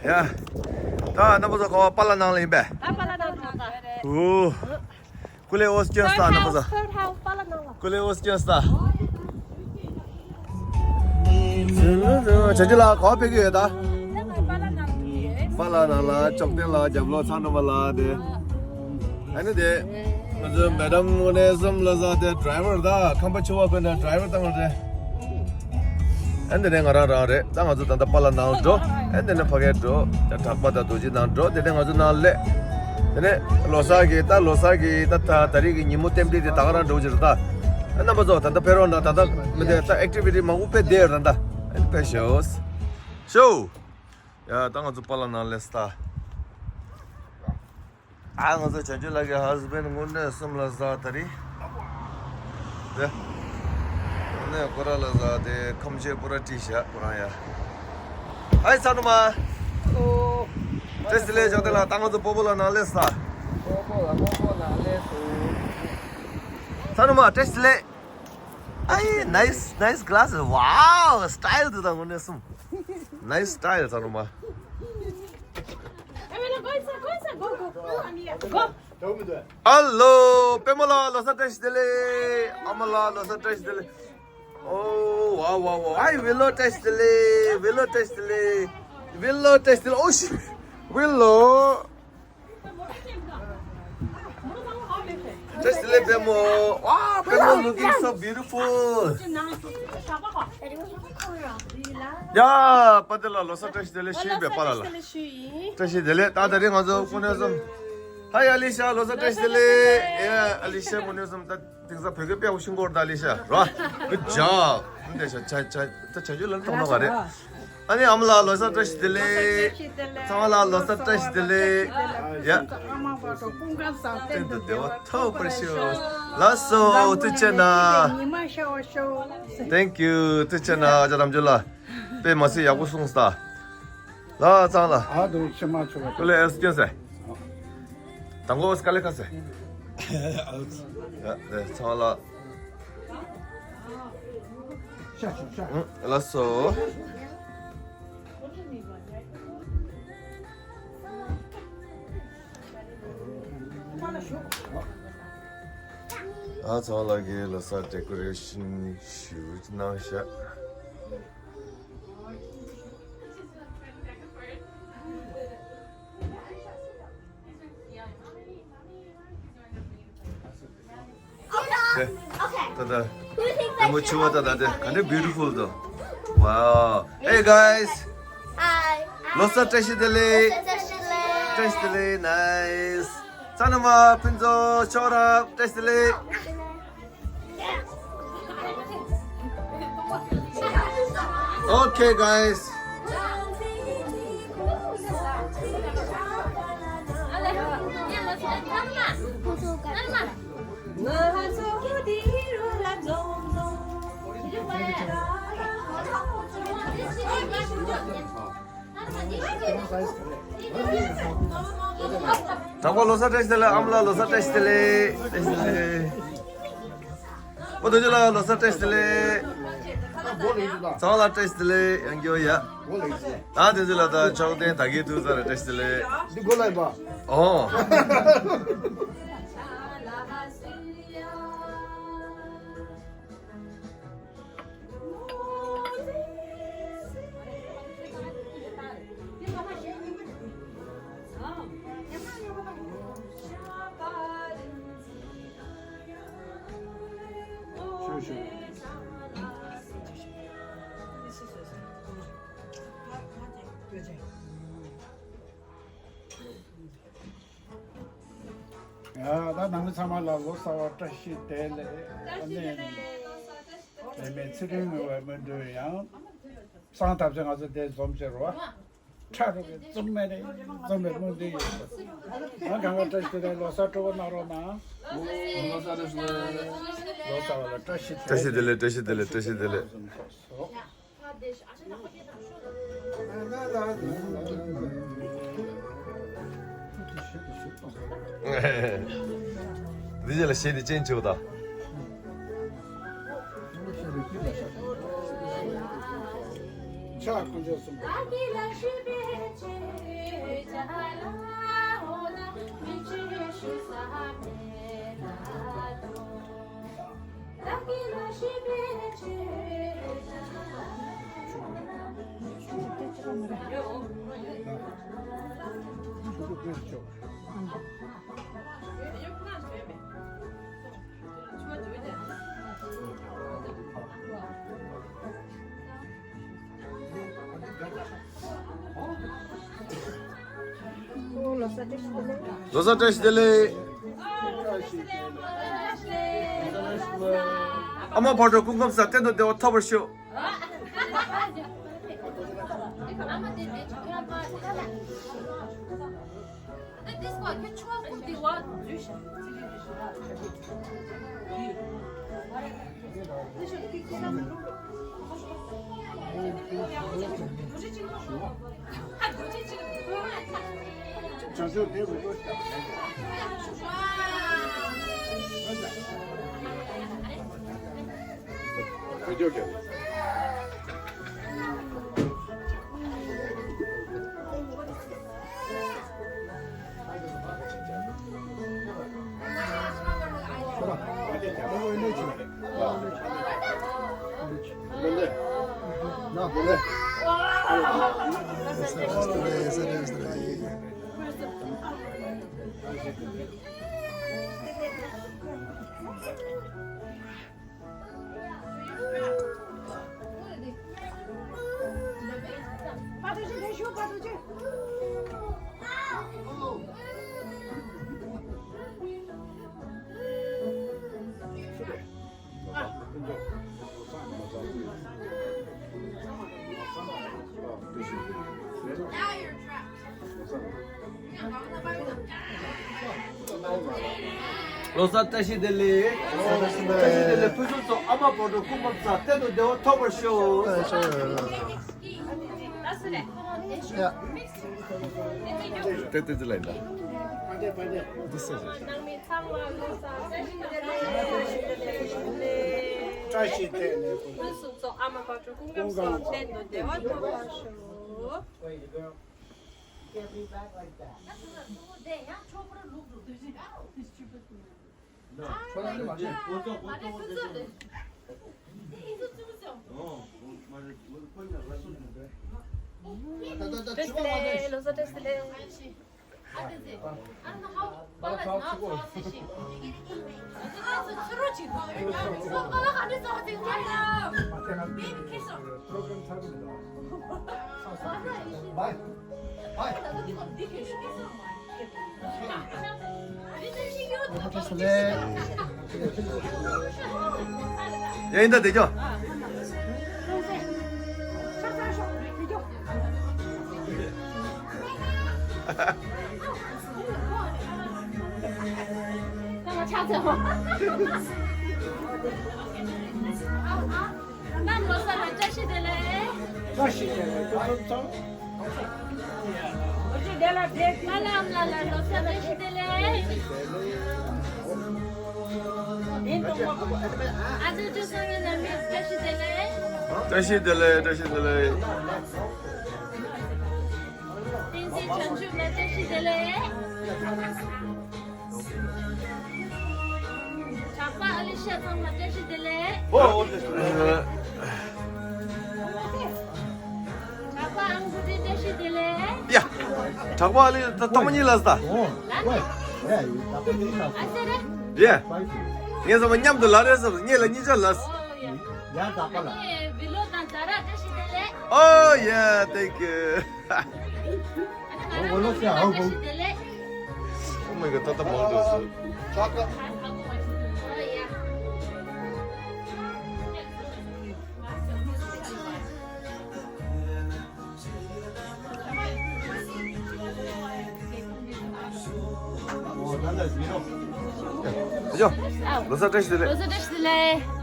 ཡ། ད་རྣམ་པ་ཚོ་ཁོ་པཱ་ལགས་ནང་ལ་ཡིན་པས། ཨ། པཱ་ལགས་ནང་ལ་ཡིན་པས། ཨོ། ཀུ་ལེ་ཨོ་སྐྱོན་ས་རྣམ་པ་ཚོ། Third house པཱ་ལགས་ནང་ལ། ཀུ་ལེ་ཨོ་སྐྱོན་ས། བྱ་རྒྱུ་ལ་གོ་ཕེབས་ཀྱི་ཡོད་ད། པཱ་ལགས་ནང་ལ་ཅོག་ལྡན་ལགས། རྒྱབ་ལོགས་ཚང་འགྲོ་མ་ལ་དེ། ཨ་ནི་དེ། ང་ཚོའི་མེ་ཌམ་ངོ་ནས་གསུམ་ལ་ཟ་དེ་ཌ་རའི་ཝར་ད་ཁམས་པ་ཆུ་བ་ཁོན་ནས་ཌ་རའི་ཝར་བཏང་བ་རེད། ཨ་འདི་ནས་ང་རང་རང་རེད། ད་ང་ཚོ་ད་ལྟ་པཱ་ལགས་ནང་འགྲོ། ཨ་འདི་ནས་ཕ་གིར་འགྲོ། ད་གྲགས་པ་དང་རྡོ་རྗེ་ནང་འགྲོ། དེ་ནས་ང་ཚོ་ནང་སླེབས། དེ་ནས་ལོ་གསར་གྱི་ད་ལོ་གསར་གྱི་ད་ད་ད་རེས་ཀྱི་ཉིན་མོ་རྟེན་འབྲེལ་དེ་ད་ག་རང་འགྲོ་གི་རེད་ད། ཨ་རྣམ་པ་ཚོ་ད་ལྟ་ཕེབས་རོགས་གནང་། ད་ལྟ་མི་དེ་ད་ཨེག་ཊི་བི་ཊི་མང་པོ་དཔེ་བསྡད་ཡོད་རེད་ད། ཨ་ནི་ཕེབས་ཤོག་ཤོ། ཡ་ད་ང་ཚོ་པཱ་ལགས་ནང་སླེབས་ད། ཨ་ང་ཚོ་བྱང་ཆུབ་ལགས་ཀྱི་ཧ་སི་བྷེན་ཌི་དངོས་གནས་གསུམ་ལ་ཟ་ད་རེད། དེ། དངོས་གནས་ཁོ་ར་ལ་ཟ་དེ་ཁམས་ཆེ་པོ་ར་བྲིས་བཞག་ཁོ་རང་ཡ། ཧའི་ཚ་ནུ་མ། ཧེ་ལོ། བཀྲ་ཤིས་བདེ་ལེགས་ཅོག་ལྡན་ལགས། ད་ང་ཚོ་སྤོ་བོ་ལགས་ནང་སླེབས་ས། སྤོ་བོ་ལགས་སྤོ་བོ་ནང་སླེབས་སོང་། ཚ་ནུ་མ་བཀྲ་ཤིས་བདེ་ལེགས། ཨའི། nice nice glasses. Wow, style དུ་ད་དངོས་གནས་གསུམ། Nice style ཚ་ནུ་མ། ཨ་ལོ། པད་མ་ལགས་ལོ་གསར་བཀྲ་ཤིས་བདེ་ལེགས། ཨ་མ་ལགས་ལོ་གསར་བཀྲ་ཤིས་བདེ་ལེགས། ཨོ་ཝའོ་ཝའོ་ཝའོ། ཨའི་བྷི་ལོ་བཀྲ་ཤིས་བདེ་ལེགས། བྷི་ལོ་བཀྲ་ཤིས་བདེ་ལེགས། བྷི་ལོ་བཀྲ་ཤིས་བདེ་ལེགས། ཨོ་ཤི། བྷི་ལོ། བཀྲ་ཤིས་བདེ་ལེགས་པད་མ། ཝའོ། པད་མ་looking so beautiful. ཡ། པ་དེ་ལ་ལོ་གསར་བཀྲ་ཤིས་བདེ་ལེགས་ཞུས་པས། པ་ལགས་ལ་བཀྲ་ཤིས་བདེ་ལེགས། ད་ད་རེས་ང་ཚོ་ཀུན་ནས་གསུམ། ཧའི་ཨ་ལི་ཤ་ལོ་གསར་བཀྲ་ཤིས་བདེ་ལེགས། ཨེ་ཨ་ལི་ཤ་ཀུན་ནས་གསུམ། ད་དེང་སང་བོད་སྐད་དཔེ་ཡག་པོ་ཤེས་ཀྱི་ཡོད་རེད་ད། ཨ་ལི་ཤ་ར། Good job. འདི་ཤ་ཆ་ཆ་ད་བྱ་རྒྱུ་ལ་ཐོག་ནོ་ག་རེད། ཨ་ནི་ཨ་མ་ལགས་ལོ་གསར་བཀྲ་ཤིས་བདེ་ལེགས། ཚང་མ་ལ་ལོ་གསར་བཀྲ་ཤིས་བདེ་ལེགས། ཡ། ཨ་མ་བ་དང་སྐུ་ཁམས་བཟང་། བརྟན་དུ་བདེ་བ་ཐོབ་པར་ཤོག་ལགས་སོ། ཐུགས་རྗེ་གནང་། ཉི་མ་ཤར་བ་ཤོག Thank you. ཐུགས་རྗེ་གནང་། ཨ་ཅག་རྣམ་འབྱོར་ལགས། དཔེ་མ་སྲིད་ཡག་པོ་གསུངས་ས། ལགས་ཚང་ལ། ཨ་དུ་ཕྱི་མ་ཆུ་བ། ཀུ་ལེ་ཨེ་སྐྱོན་ཟེར། དང་པོ་དཀའ་ལས་ཁག་སེ། ཡ་དེ་ཚང་ལ། ཤ་ཤ་ཤ། ལགས་སོ། ཨ་ཚང་ལ་གི་ལོ་གསར་ཌེ་ཀོ་རེ་ཤན་ཞུ་གནང་ཤག་དེ། ད་ད། དེ་མོ་ཆུ་བ་ད་ད་དེ་ག་འདྲ་བིའུ་ཊི་ཕུལ་དོ། Wow. Hey guys. Hi. ལོ་གསར་བཀྲ་ཤིས་བདེ་ལེགས། བཀྲ་ཤིས་བདེ་ལེགས། བཀྲ་ཤིས་བདེ་ལེགས། Nice. ཚང་མ་ཕུན་ཚོགས་ཤོག་རབ། བཀྲ་ཤིས་བདེ་ལེགས། Okay, guys. དང་པོ་ལོ་གསར་བཀྲ་ཤིས་བདེ་ལེགས། ཨ་མ་ལགས་ལོ་གསར་བཀྲ་ཤིས་བདེ་ལེགས། བཀྲ་ཤིས་བདེ་ལེགས། བཀྲ་ཤིས་བདེ་ལེགས། ཨོ་དོ་ཅི་ལགས་ལོ་གསར་བཀྲ་ཤིས་བདེ་ལེགས། ཚང་ལ་བཀྲ་ཤིས་བདེ་ལེགས། ཡང་སྐྱོ་ཡ། ད་དོ་ཅི་ལགས་ད་ཕྱོགས་སྟོན་ད་གིན་ཐུགས་ས་རེ་བཀྲ་ཤིས་བདེ་ལེགས། འདི་གོ་ལ་ཡིན་པ། ཨོ། ཡ་ད་ནང་མི་ཚང་མ་ལ་ལོ་གསར་བ་བཀྲ་ཤིས་བདེ་ལེགས། ཨ་ནི་རེ་མའི་ཚེ་རིང་མི་བའི་སྨོན་འདུན་ཡང་སང་ཐབས་ཆེ་ང་ཚོ་དེ་འཛོམས་བྱེད་རོགས། ཁྲ་རོགས་ཀྱི་འཛོམས་མེད་རེད། འཛོམས་པའི་སྨོན་འདུན་ཡོད། ང་གང་ག་བཀྲ་ཤིས་བདེ་ལེགས། ལོ་གསར་སྤྲོ་པོ་གནང་རོགས་གནང་། ལོ་གསར་བ་ལ་བཀྲ་ཤིས་བདེ་ལེགས། བཀྲ་ཤིས་བདེ་ལེགས། བཀྲ་ཤིས་བདེ་ལེགས། བཀྲ་ཤིས་བདེ་ལེགས། འདི་ཅི་ལ་ཤེས་ནི་ཅན་ཆེ་བ་དང་། ཕྱག་ཁོང་ཆོད་གསུམ་པ། ལོ་གསར་བཀྲ་ཤིས་བདེ་ལེགས། ཨ་མ་བག་དྲོ་སྐུ་ཁམས་བཟང་། གཏན་དུ་བདེ་བ་ཐོབ་པར་ཤོག། ལོ་གསར་བཀྲ་ཤིས་བདེ་ལེགས། བཀྲ་ཤིས་བདེ་ལེགས། ཕུན་སུམ་ཚོགས། ཨ་མ་བག་དྲོ་སྐུ་ཁམས་བཟང་། གཏན་དུ་བདེ་བ་ཐོབ་པར་ཤོག། ཏེ་ཏེ་ཏེ་ལ་ཡིན་ད། འདི་ཟེར། ནང་མི་ཚང་མ་ལོ་གསར་བཀྲ་ཤིས་བདེ་ལེགས། བཀྲ་ཤིས་བདེ་ལེགས། ཕུན་སུམ་ཚོགས། ཨ་མ་བག་གྲོ་སྐུ་ཁམས་བཟང་། གཏན་དུ་བདེ་བ་ཐོབ་པར་ཤོག། བཀྲ་ཤིས་བདེ་ལེགས། ལོ་གསར་བཀྲ་ཤིས་བདེ་ལེགས། ཡ་ཡིན་ད་དེ་ཀྱོ། རྣམ་ལོ་གསར་ལ་བཀྲ་ཤིས་བདེ་ལེགས། བཀྲ་ཤིས་བདེ་ལེགས། ཀུན་སློང་ཚང་། བཀྲ་ཤིས་བདེ་ལེགས། བཀྲ་ཤིས་བདེ་ལེགས། ཨ་ཅོ་ཅོ་སང་ངེ་ནང་མི་བཀྲ་ཤིས་བདེ་ལེགས། བཀྲ་ཤིས་བདེ་ལེགས། བཀྲ་ཤིས་བདེ་ལེགས། བསྟན་འཛིན་བྱང་ཆུབ་ལ་བཀྲ་ཤིས་བདེ་ལེགས། གྲགས་པ་ཨ་ལི་ཤ་ཚང་མ་བཀྲ་ཤིས་བདེ་ལེགས། ཨོ། གྲགས་པ་ཨང་བུ་ཏི་བཀྲ་ཤིས་བདེ་ལེགས། ཡ། གྲགས་པ་ཨ་ལི་ད་ཐོག་མ་གཉིས་ལ་ས། ཨོ། ལ་ནི། ཨ་ཟེར་རེ། ཡ། ངས་ཟ་མ་མཉམ་དུ་ལ་རེ་ཟ་ངས་ལ་གཉིས་ཆ་ལ་ས། ཡ། གྲགས་པ་ལ། ཨ་ནི་བི་ལོ་དང་ཛ་ར་བཀྲ་ཤིས་བདེ་ལེགས། ཨོ་ཡ། Thank you. ཨ་ནི་ང་རང་ལོ་སར་ཨང་བུ་ཏི་བཀྲ་ཤིས་བདེ་ལེགས། Oh my god, ད་ལྟ་མང་འགྲོ་སོང་། ཨོ་ཡ། ཡོ། ལོ་གསར་བཀྲ་ཤིས་བདེ་ལེགས། ལོ་གསར་བཀྲ་ཤིས་བདེ་ལེགས།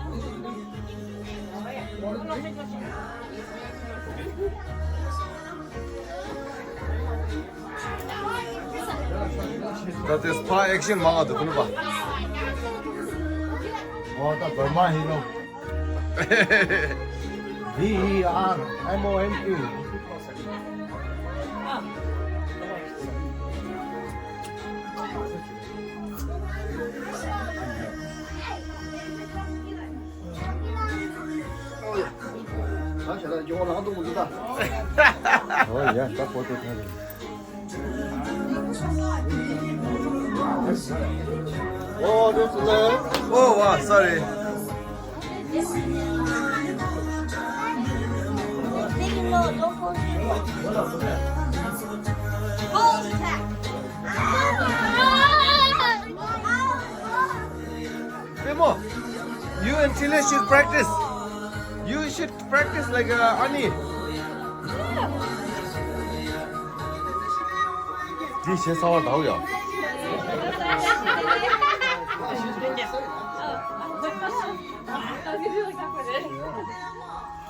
ད་དེ་སྤ་ཨེག་ཤན་མང་ང་འདུག་ནི་པ། འོ་ད་བར་མ་ཧི་རོ། V E R M O N T. Oh yeah, ད་ཕོ་ཏོ་ཐོན་རེད། Oh, wow, sorry. Pemo, you and Tile should practice. You should practice like uh, Ani. འདི་བྱས་ཚར་བ་འདྲ་བོ་ཡ།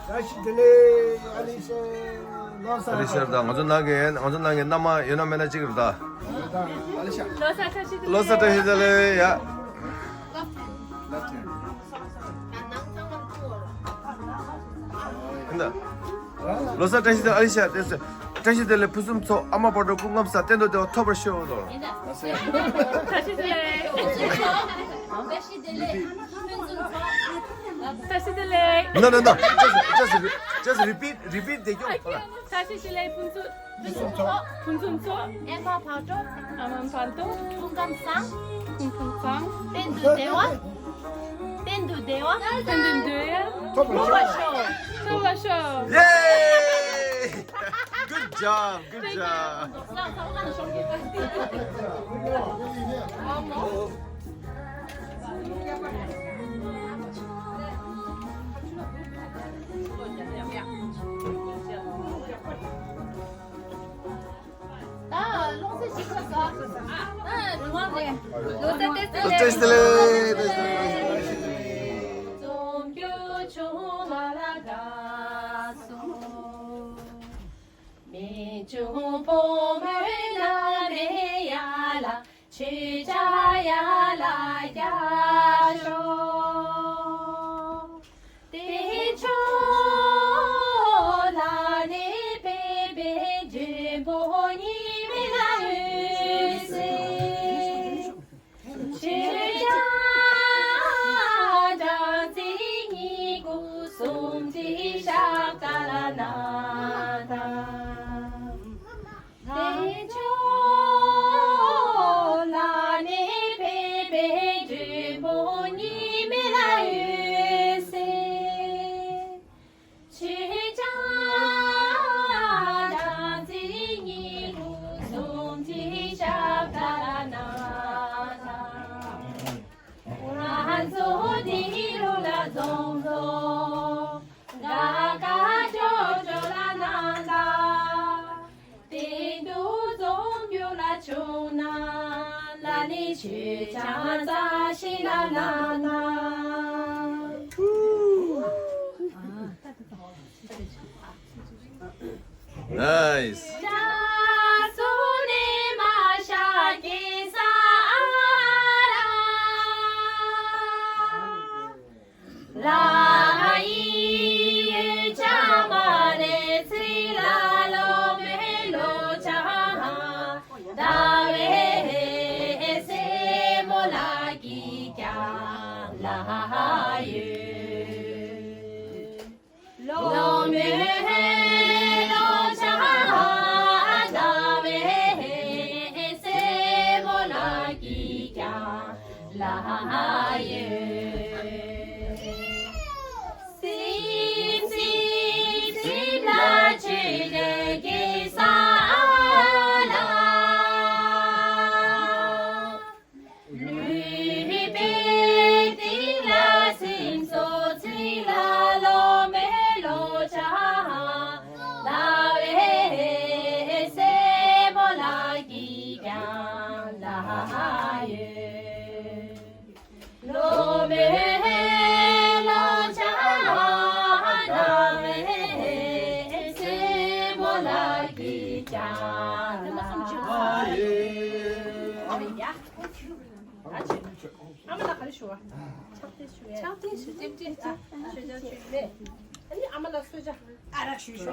བཀྲ་ཤིས་བདེ་ལེགས། ཨ་ལི་ཤ། ལོ་གསར། ཨ་ལི་ཤ་དང་ང་ཚོ་ནང་གི་ང་ཚོ་ནང་གི་མནའ་མ་ཡོད་ན་མེད་ན་གཅིག་རེད་ད། ཨ་ལི་ཤ། ལོ་གསར་བཀྲ་ཤིས་བདེ་ལེགས། ལོ་གསར་བཀྲ་ཤིས་བདེ་ལེགས་ཡ། ལོ་གསར་བཀྲ་ཤིས་བདེ་ལེགས། ཨ་ལི་ཤ་བཀྲ་ཤིས་བདེ་ལེགས། ཕུན་སུམ་ཚོགས། ཨ་མ་བག་གྲོ་སྐུ་ཁམས་བཟང་། གཏན་དུ་བདེ་བ་ཐོབ་པར་ཤོག་ལོ། བཀྲ་ཤིས་བདེ་ལེགས། བཀྲ་ཤིས་བདེ་ལེགས། ཕུན་སུམ་ཚོགས། བཀྲ་ཤིས་བདེ་ལེགས། No, no, no. Just, just, re- just repeat, repeat the joke. བཀྲ་ཤིས་བདེ་ལེགས། ཕུན་སུམ། ཕུན་སུམ་ཚོགས། ཕུན་སུམ་ཚོགས། ཨ་མ་བག་གྲོ། ཨ་མ་བག་གྲོ། སྐུ་ཁམས་བཟང་། སྐུ་ཁམས་བཟང་། གཏན་དུ་བདེ་བ། གཏན་དུ་བདེ་བ། གཏན་དུ་བདེ་བ། ཐོབ་པར་ཤོག། ཐོབ་པར་ཤོག། Yay! Good job, good job. ད་ལོ་གསར་ཞིག་ཁ་ས། ཨ། ལོ་གསར་བཀྲ་ཤིས་བདེ་ལེགས། བཀྲ་ཤིས་བདེ་ལེགས། ཆོས་ཆ་ཡ་ལ་རྒྱ་ཤོག་དེ་ཆོ་ལ་ནི་ཕེབས་པའི་འབྲས་བུ་གཉིས་མེད་ལ་འོད་གསལ། ཆོས་ཆ་སྦྲང་རྩི་གཉིས་ཀོ་སུམ་རྩེན་ཞབས་ཀ་ལ་ན་ད། དེ་ཆོ་ལ་ནི་ཕེབས་པའི་འབྲས་བུ་གཉིས་མེད་ལ་འོད་གསལ། ཆོས་ཆ་སྦྲང་རྩི་གཉིས་ཀོ་སུམ་རྩེན་ཞབས་ཀ་ལ་ན་ད། ང་ཚོ་འདི་རུ་ལ་འཛོམས་སོ། ག་ག་ཅོ་ཅོ་ལ་ན་ད། དེ་འདུ་འཛོམས་རྒྱུ་ལ་བྱུང་ན། ལ་ནི་ཆོས་ཆ་རྩ་ཤིང་ལ་ན་ད། Nice. ལོ་མེ་ལོ་ཆ་ཧ་ད་བེ་སེ་མོ་ལ་ཀི་ཀྱང་ལ་ཡེ། སིམ་སིམ་སིམ་ལ་ཆུ་ལེ་ཀི་ས་ལ། ལུས་པའི་གཏིང་ལ་སིམ་སོ་ཚིག་ལ་ལོ་མེ་ལོ་ཆ་ཧ་ད་བེ་སེ་མོ་ལ་ཀི་ཀྱང་ལ་ཡེ། ལོ་མེ་ལོ་ཆ་ཧ་ད་བེ་སེ་མོ་ལ་ཀི་ཀྱང་ལ་ཡེ། ཨ་མ་ལ་ག་རེ་ཞུ་བ། ཕྱག་དེ་ཞུ་ཡ། ཕྱག་དེ་ཞུ་ཅེབ་ཅེབ་ཅེ། ཞུ་ཅེབ་ཅེབ་མེ། ཨ་ནི་ཨ་མ་ལ་གསོལ་ཇ། ཨ་ར་ཞུ་ཞུ།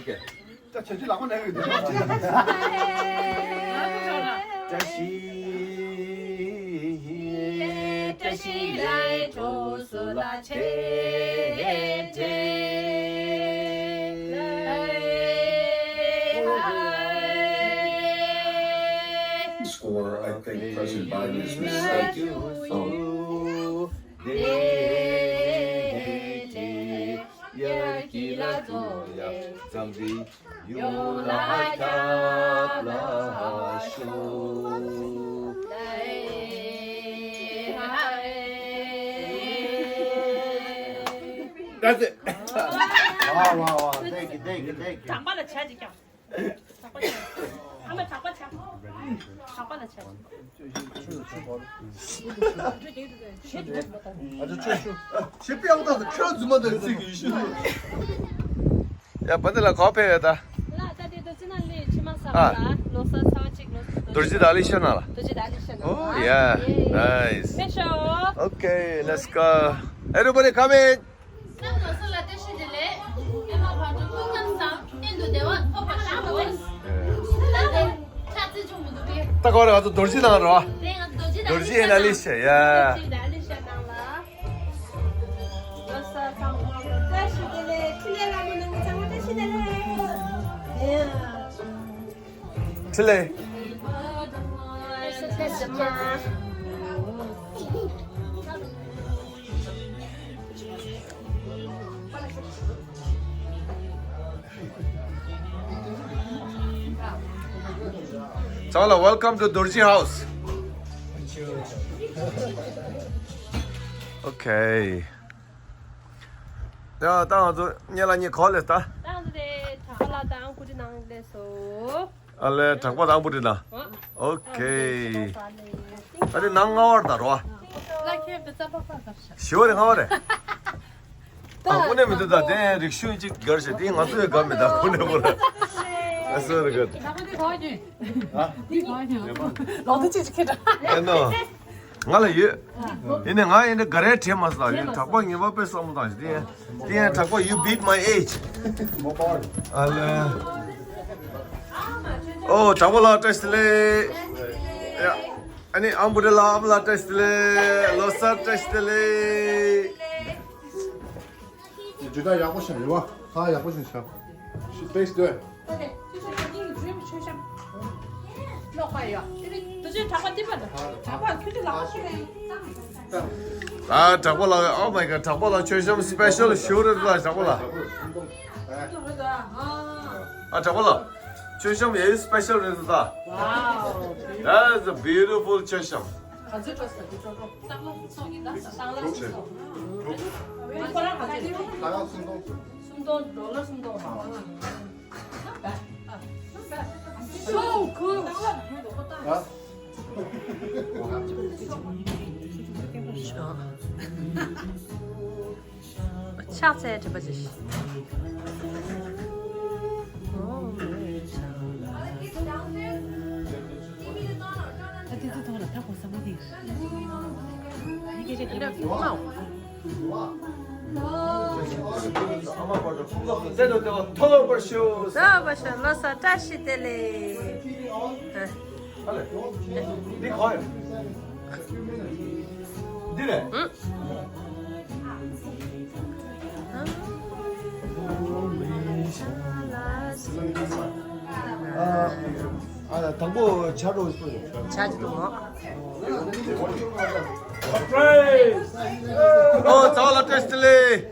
Okay. ད་ཆ་ཅི་ལག་པ་ནས་ཡོད་དེ། བཀྲ་ཤིས་བཀྲ་ཤིས་ལ་གྲོགས་སུ་ལ་ཆེ་ཆེ། Score, I think President Biden is mistaken. Um, ཡར་གྱི་ལ་ཚོ་ཡ་འཛམ་གླིང་ཡོངས་ལ་ཁྱབ་ལ་ཤོག་ཝ་ཝ་ཝ། Thank you, thank you, thank you. དྲག་པ་ལ་ཆ་ཅིག་ཀྱང་། དྲག་པ་ཆ། ཨ་མ་དྲག་པ་ཆ། དྲག་པ་ལ་ཆ་ཅིག་ཨ་ཅོ་ཆོས་ཞུ། ཞེ་པའི་ཨ་ཁུ་ད་ཁྱོད་རྫུན་མ་འདོད་ཚིག་གི་ཡེ་ཤེས། ཡ་བ་འདི་ལ་གོ་ཕེ་ཡོད་ད། ལ་ད་དེ་དུ་ཅི་ན་ལི་ཕྱི་མ་ས་ཨ། ལ་ལོ་ས་ཚ་བ་གཅིག་ལོ་རྡོ་རྗེ་དང་ཨ་ལི་ཤ་ན་ལ། རྡོ་རྗེ་དང་ཨ་ལི་ཤ་ན། Oh yeah, nice. ཕེ་ཤོ། Okay, let's go. Everybody come in. ལོ་ས་ལ་བཀྲ་ཤིས་བདེ་ལེགས། ཨེ་མ་བར་དུ་སྐུ་ཁམས་བཟང་། གཏན་དུ་བདེ་བ་ཕོབ་པར་ཤོག་ད་དེ་ཆ་ཚིག་ཆུང་མི་འདུག་པས། ད་ག་རེ་ང་ཚོ་རྡོ་རྗེ་ནང་རོ། དེ་ང་རྡོ་རྗེ་དང་ཨ་ལི་ཤ་ན། རྡོ་རྗེ་དང་ཨ་ལི་ཤ་ཡ། རྡོ་རྗེ་དང་ཨ་ལི་ཤ་ནང་ལ། ལོ་གསར་ཚང་མ་བཀྲ་ཤིས་བདེ་ལེགས། འཕྲིན་ལས་ལྷ་མོ་ནང་མི་ཚང་མ་བཀྲ་ཤིས་བདེ་ལེགས། འཕྲིན་ལས། བཀྲ་ཤིས་བདེ་ལེགས། ཚང་ལ་welcome to Dorji house. Okay. ཡ་ད་ང་ཚོ་ཉེ་ལ་ཉེ་གོ་ལེ་ད། ད་ང་ཚོ་དེ་གྲྭ་པ་ལགས་དང་སྐུ་མགྲོན་གནང་སླེབས་སོང་། ཨ་ལེ་གྲྭ་པ་དང་སྐུ་མགྲོན་གནང་། Okay. ཨ་དེ་ནང་ལྔ་བར་ད་རོ། ལ་ཁྱེད་དེ་རྩ་པ་པ་ད་ཤ། བཞི་བ་རེ་ལྔ་བ་རེ། ད་ཁོ་ནས་མི་འདུག་ད་དེ་རིག་ཤུལ་གཅིག་གར་ཞེ་དེ་ང་ཚོའི་ག་མི་ད་ཁོ་ནས་ཁོ་ལ། ཨ་སོ་རེ་ག་ད་ཁོ་དེ་ག་གྱོན། ཨ། དེ་ག་གྱོན། ལོག་ཏུ་ཅི་ཅི་ཁེ་ད། ཨེ་ནོ། ང་ལ་ཡོད། ཡིན་ནའི་ང་ཡིན་ནའི་ག་རེ་དྲན་མ་སོང་། ཡིན་དྲག་པོ་ངེས་པ་དཔེ་བསམ་བློ་བཏང་ཞིག་དེ་ཡིན། དེ་ཡིན་དྲག་པོ། You beat my age. ཨ་ལེ། ཨོ་དྲག་པོ་ལགས་བཀྲ་ཤིས་བདེ་ལེགས། ཡ། ཨ་ནི་ཨམ་བུ་རེ་ལགས་ཨ་བུ་ལགས་བཀྲ་ཤིས་བདེ་ལེགས། ལོ་གསར་བཀྲ་ཤིས་བདེ་ལེགས། ཇུ་ད་ཡག་པོ་ཞིག་རེད་བ། ཧ་ཡག་པོ་ཞིག་ཤ། She tastes good. ཨ་དྲག་པོ་ལགས། Oh my God. དྲག་པོ་ལགས་མཆོད་བཤམས་སི་པེ་ཤལ་ཞུ་རེད་ལ་དྲག་པོ་ལགས། ཨ་དྲག་པོ་ལགས་མཆོད་བཤམས་ཡེ་སི་པེ་ཤལ་རེད་ད། Wow. That's a beautiful མཆོད་བཤམས། ག་ཚོད་འགྲོ་ས་འདི་འགྲོ་འགྲོ། སྟག་ལྷ་སུམ་སྟོང་ཡིན་ད། སྟག་ལྷ་སུམ་སྟོང་། ཁོ་རང་ག་ཚོད་འགྲོ། སྟག་ལྷ་སུམ་སྟོང་། སུམ་སྟོང་ཌོ་ལར་སུམ་སྟོང་། So cool. ཕྱག་འཚལ་དྲན་པ་ཅིག་ཐོག་པར་ཤོག་ལོ་གསར་བཀྲ་ཤིས་བདེ་ལེགས། འདི་ག་ཡིན། འདི་རེད། ཨ། ཨ། དང་པོ་ཆ་རོ་སུ་རེད། ཆ་ཅི་འདུག་ཨོ། ཨོ་ཚང་ལ་བཀྲ་ཤིས་བདེ་ལེགས།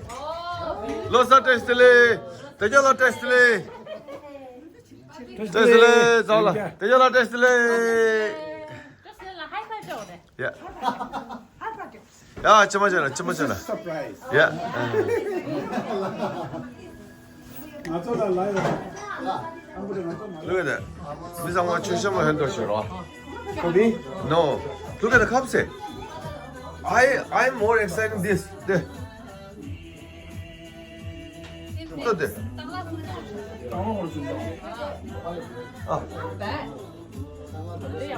ལོ་གསར་བཀྲ་ཤིས་བདེ་ལེགས། དེ་རྒྱ་ལ་བཀྲ་ཤིས་བདེ་ལེགས། བཀྲ་ཤིས་བདེ་ལེགས་ཚང་ལ། དེ་རྒྱ་ལ་བཀྲ་ཤིས་བདེ་ལེགས། ཡ། ཡ། ཕྱི་མ་བྱས་ན། ཕྱི་མ་བྱས་ན། Surprise. ཡ། ང་ཚོ་ལ་ལ་ཡོད། ཨ་མ་ང་ཚོ་མ། Look at that. མི་ཚང་མ་མཆོད་བཤམས་ལ་ཧན་ཏོ་ཤོར་བ། For me? No. Look at the cups here. I, I'm more excited this. The ཁོ་དེ། ཨ།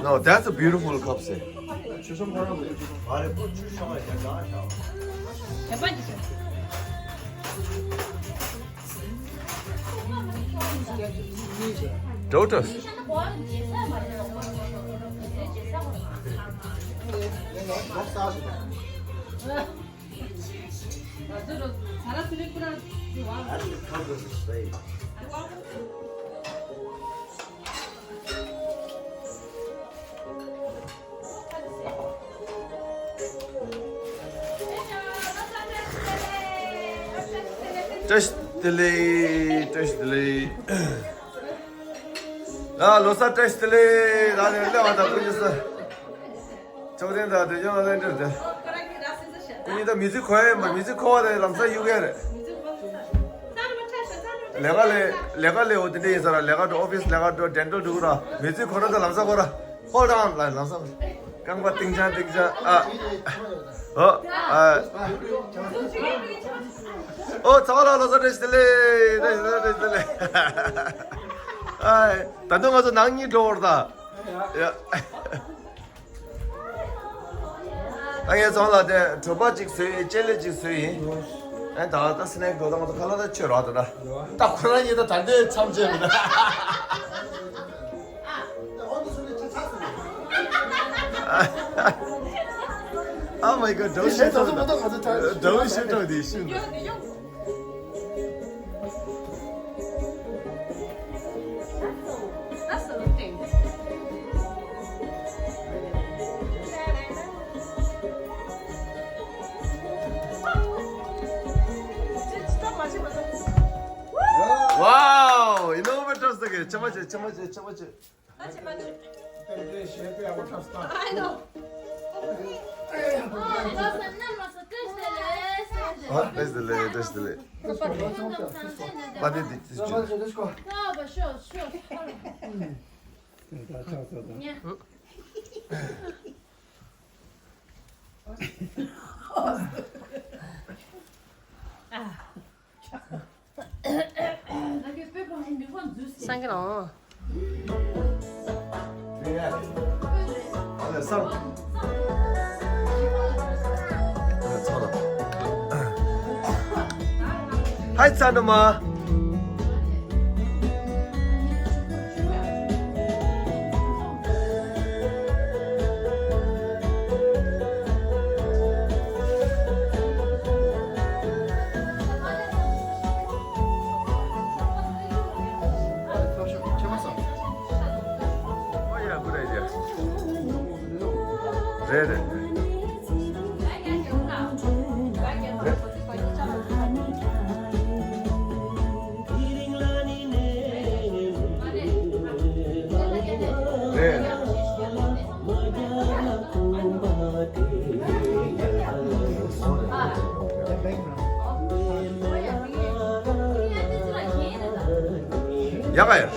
No, that's a beautiful cup set. Daughters. བཀྲ་ཤིས་བདེ་ལེགས། བཀྲ་ཤིས་བདེ་ལེགས། ཨ། ལོ་གསར་བཀྲ་ཤིས་བདེ་ལེགས། ད་ནི་སླེབས་པ་དང་སྐུ་མཁྱེན་ས། ཆོག་ལྡན་དང་དོན་ཆུང་ལ་ལེན་འདྲ་དེ། ཀུན་གཉིས་ད་མི་ཚེ་འཁོར་ཡ་མ། མི་ཚེ་འཁོར་བ་དེ་ལམ་སང་གཡུག་ཡ་རེད། ལས་ཀ་ལས་ལས་ཀ་ལས་འོ་དེ་འདྲ་ཡིན་ས་ར། ལས་ཀ་འགྲོ་ཨོ་ཕིས་ལས་ཀ་འགྲོ་ཌེན་ཊལ་འགྲོ་གི་ར། མི་ཚེ་ཁོ་ར་ད་ལམ་སང་ཁོ་ར། Hold on ལ་ལམ་སང་རྐང་པ་ཏིང་ཆང་ཏིང་ཆང་ཨ། ཨོ་ཨ། ཨོ་ཚ་བ་ལ་ལོ་སར་བཀྲ་ཤིས་བདེ་ལེགས། བཀྲ་ཤིས་བདེ་ལེགས། ཨ་ད་དུང་ང་ཚོ་ནང་གཉིས་འགྲོ་བར་ད། ཡ། ད་ངས་ཚང་ལ་དེ་གྲོད་པ་གཅིག་བཟོས་ཡིན། ལྕེ་ལེ་གཅིག་བཟོས་ཡིན། ཨེ་ད་ད་སི་ནེག་དོ་ད་ང་ཚོ་ཁ་ལག་ད་ཆོད་རོགས་ད་ད། ད་ཁོ་རང་གཉིས་ད་ད་འདྲའི་མཚམས་བཅད་མི་ད། Oh my god, don't shit on the, don't shit on the shoe. That's the thing. Wow, you know what I'm saying? Chama che, chama che, chama che. I know. ཨ་བཀྲ་ཤིས་བདེ་ལེགས། བཀྲ་ཤིས་བདེ་ལེགས། པ་ཏི་ཏི་ཏི་ཅི། སང་གི་ལོ། ཧའི་ཚ་ནུ་མ། Oh yeah, good idea. རེད་རེད། རེད། ཡག་ག་ཡ།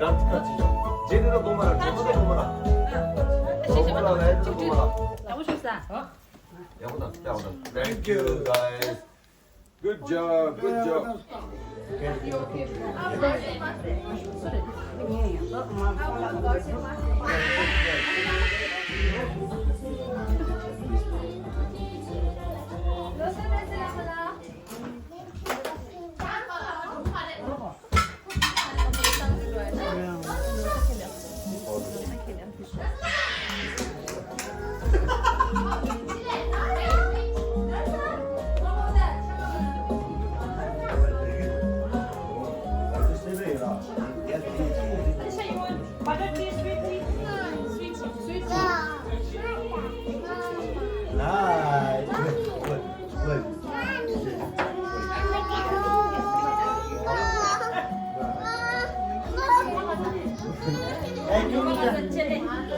རྗེས་དེ་ལ་གཏོང་མ་ར། གྲོགས་པོ་དེ་གཏོང་མ་ར། གྲོགས་པོ་ལ་ལས་དེ་གཏོང་མ་ར། ཡག་པོ་བྱུང་ས། ཡག་པོ་དང་ཡག་པོ་དང་། Thank you, guys. Good job, good job. Nice. Good, good, good.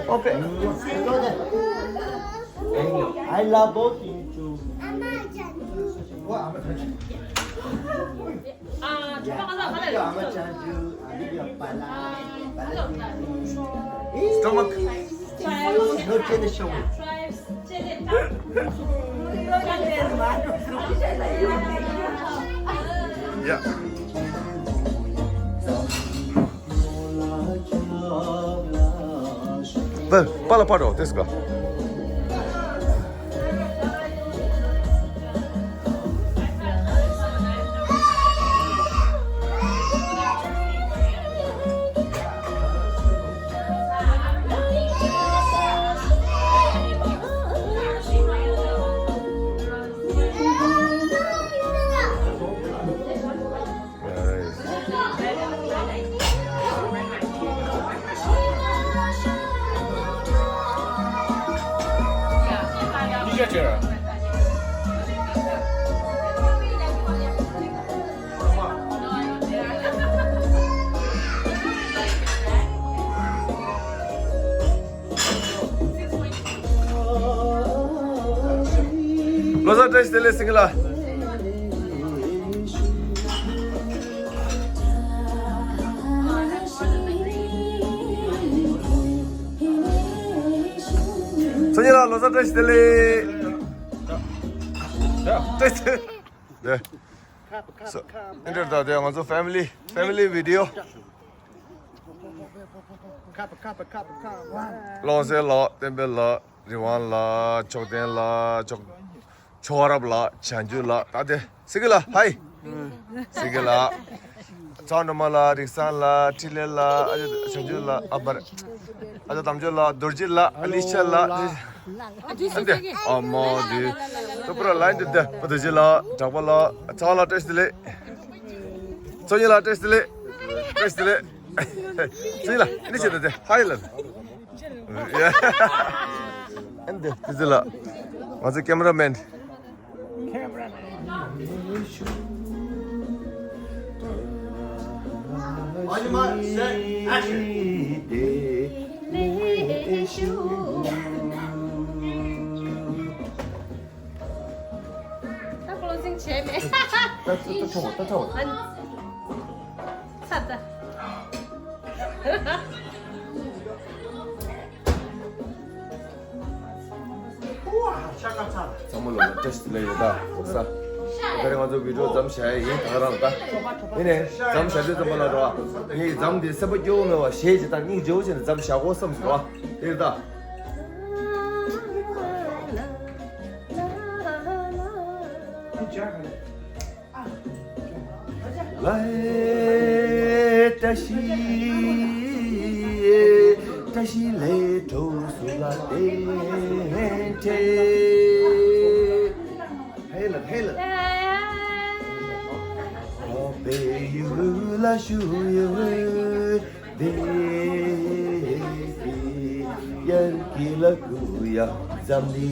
Okay. I love both you two. Stomach. No change. Yeah. Well, pala paro, this go. ལོ་གསར་བཀྲ་ཤིས་བདེ་ལེགས་སིང་གེ་ལགས། སང་ཉིན་ལ་ལོ་གསར་བཀྲ་ཤིས་བདེ་ལེགས། བཀྲ་ཤིས་བདེ་ལེགས། འདིར་ད་དེ་ང་ཚོ་family, family video. ཀློང་གསལ་ལགས། བསྟན་འཕེལ་ལགས། རི་དབང་ལགས། མཆོག་ལྡན་ལགས། མཆོག་མཆོག་རབ་ལགས། བྱང་ཆུབ་ལགས། ད་དེ་སིང་གེ་ལགས། ཧའི། སིང་གེ་ལགས། ཚང་སྒྲོལ་མ་ལགས། རིག་བཟང་ལགས། འཕྲིན་ལས་ལགས། ཨ་ཅག་བྱང་ཆུབ་ལགས། ཨ་པར། ཨ་ཅག་དམ་ཆོས་ལགས། རྡོ་རྗེ་ལགས། ཨ་ལི་ཤ་ལགས། ཨ་འདི། ཨ་མ་འདི། ད་པུ་ར་ལ་འདི་འདི། པ་རྡོ་རྗེ་ལགས། གྲགས་པ་ལགས། ཚང་ལ་བཀྲ་ཤིས་བདེ་ལེགས། ཚང་གཉིས་ལ་བཀྲ་ཤིས་བདེ་ལེགས། བཀྲ་ཤིས་བདེ་ལེགས། ཚང་གཉིས་ལ་ཨ་ནི་བྱེད་དང་དེ་ཧའི་ལ། ཨ་འདི་དེ་ཚོ་ལ། ང་ཚོ་cameraman། On your mark, set, action. ད་closing བྱས་མེད། ད་ད་ད་ཆོག་ད་ཆོག་ཨ་ནི། ཚ་ད། ཚང་མ་ལ་བཀྲ་ཤིས་བདེ་ལེགས་ཡོད་ད་གོ་ས། ད་རེས་ང་ཚོ་video མཚམས་བཞག་ཡ་ཡིན། ད་ག་རང་ད། ཡིན་ནས་མཚམས་བཞག་དུས་ཙམ་པ་ལ་རོ། ངས་མཚམས་འདི་སེམས་པ་སྐྱོ་བོ་མེད་པ་གཞས་ཅིག་དང་སྙིང་རྗེ་བོ་བྱས་ནས་མཚམས་བཞག་གོ་བསམ་སོང་རོ། དེ་རེད་ད། ལའི་བཀྲ་ཤིས་བཀྲ་ཤིས་ལས་གྲོགས་སུ་ལ་བསྟན་ཏེ། ཧེ་ལ་ཧེ་ལ། འོ་བེ་ཡུ་ལ་ཞུ་ཡུ་བེ་ཡར་གི་ལ་གུ་ཡ་ཛམ་ལི།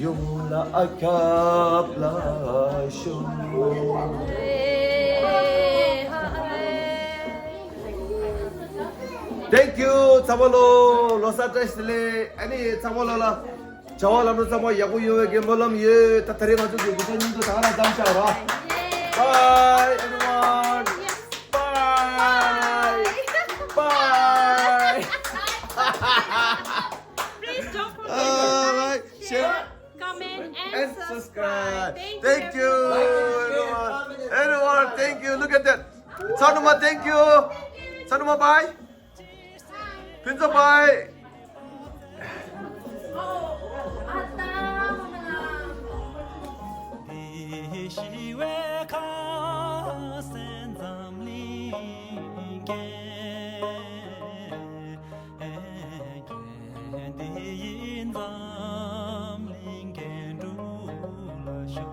ཡོང་ལ་ཨ་ཁྱབ་ལ་ཤོ། Thank you. ཚང་མ་ལོ་ལོ་གསར་བཀྲ་ཤིས་བདེ་ལེགས། ཨ་ནི་ཚང་མ་ལོ་ལ་བྱ་བ་ལམ་འགྲོ་ཚང་མ་ཡག་པོ་ཡོང་བའི་གི་སྨོན་ལམ་ཡོད། ད་ད་རེས་ང་ཚོ་གི་གུ་ཤ་སྙིང་ཚོ་ད་ག་རང་མཚམས་བཞག་རོགས། Bye everyone. Bye. Bye. Please don't forget Uh, to like, share, comment and, and subscribe. Subscribe. Thank, Thank you. You, Like, share, everyone. comment, and Everyone, subscribe. Thank you. Look at that. Sanuma, thank you. Sanuma, bye. Pinto, bye. དེ་ཞི་བའི་ཁ་སེང་འཛམ་གླིང་རྒྱས། དེ་ཡི་འཛམ་གླིང་རྒྱན་དྲུག་ལ་ཤོག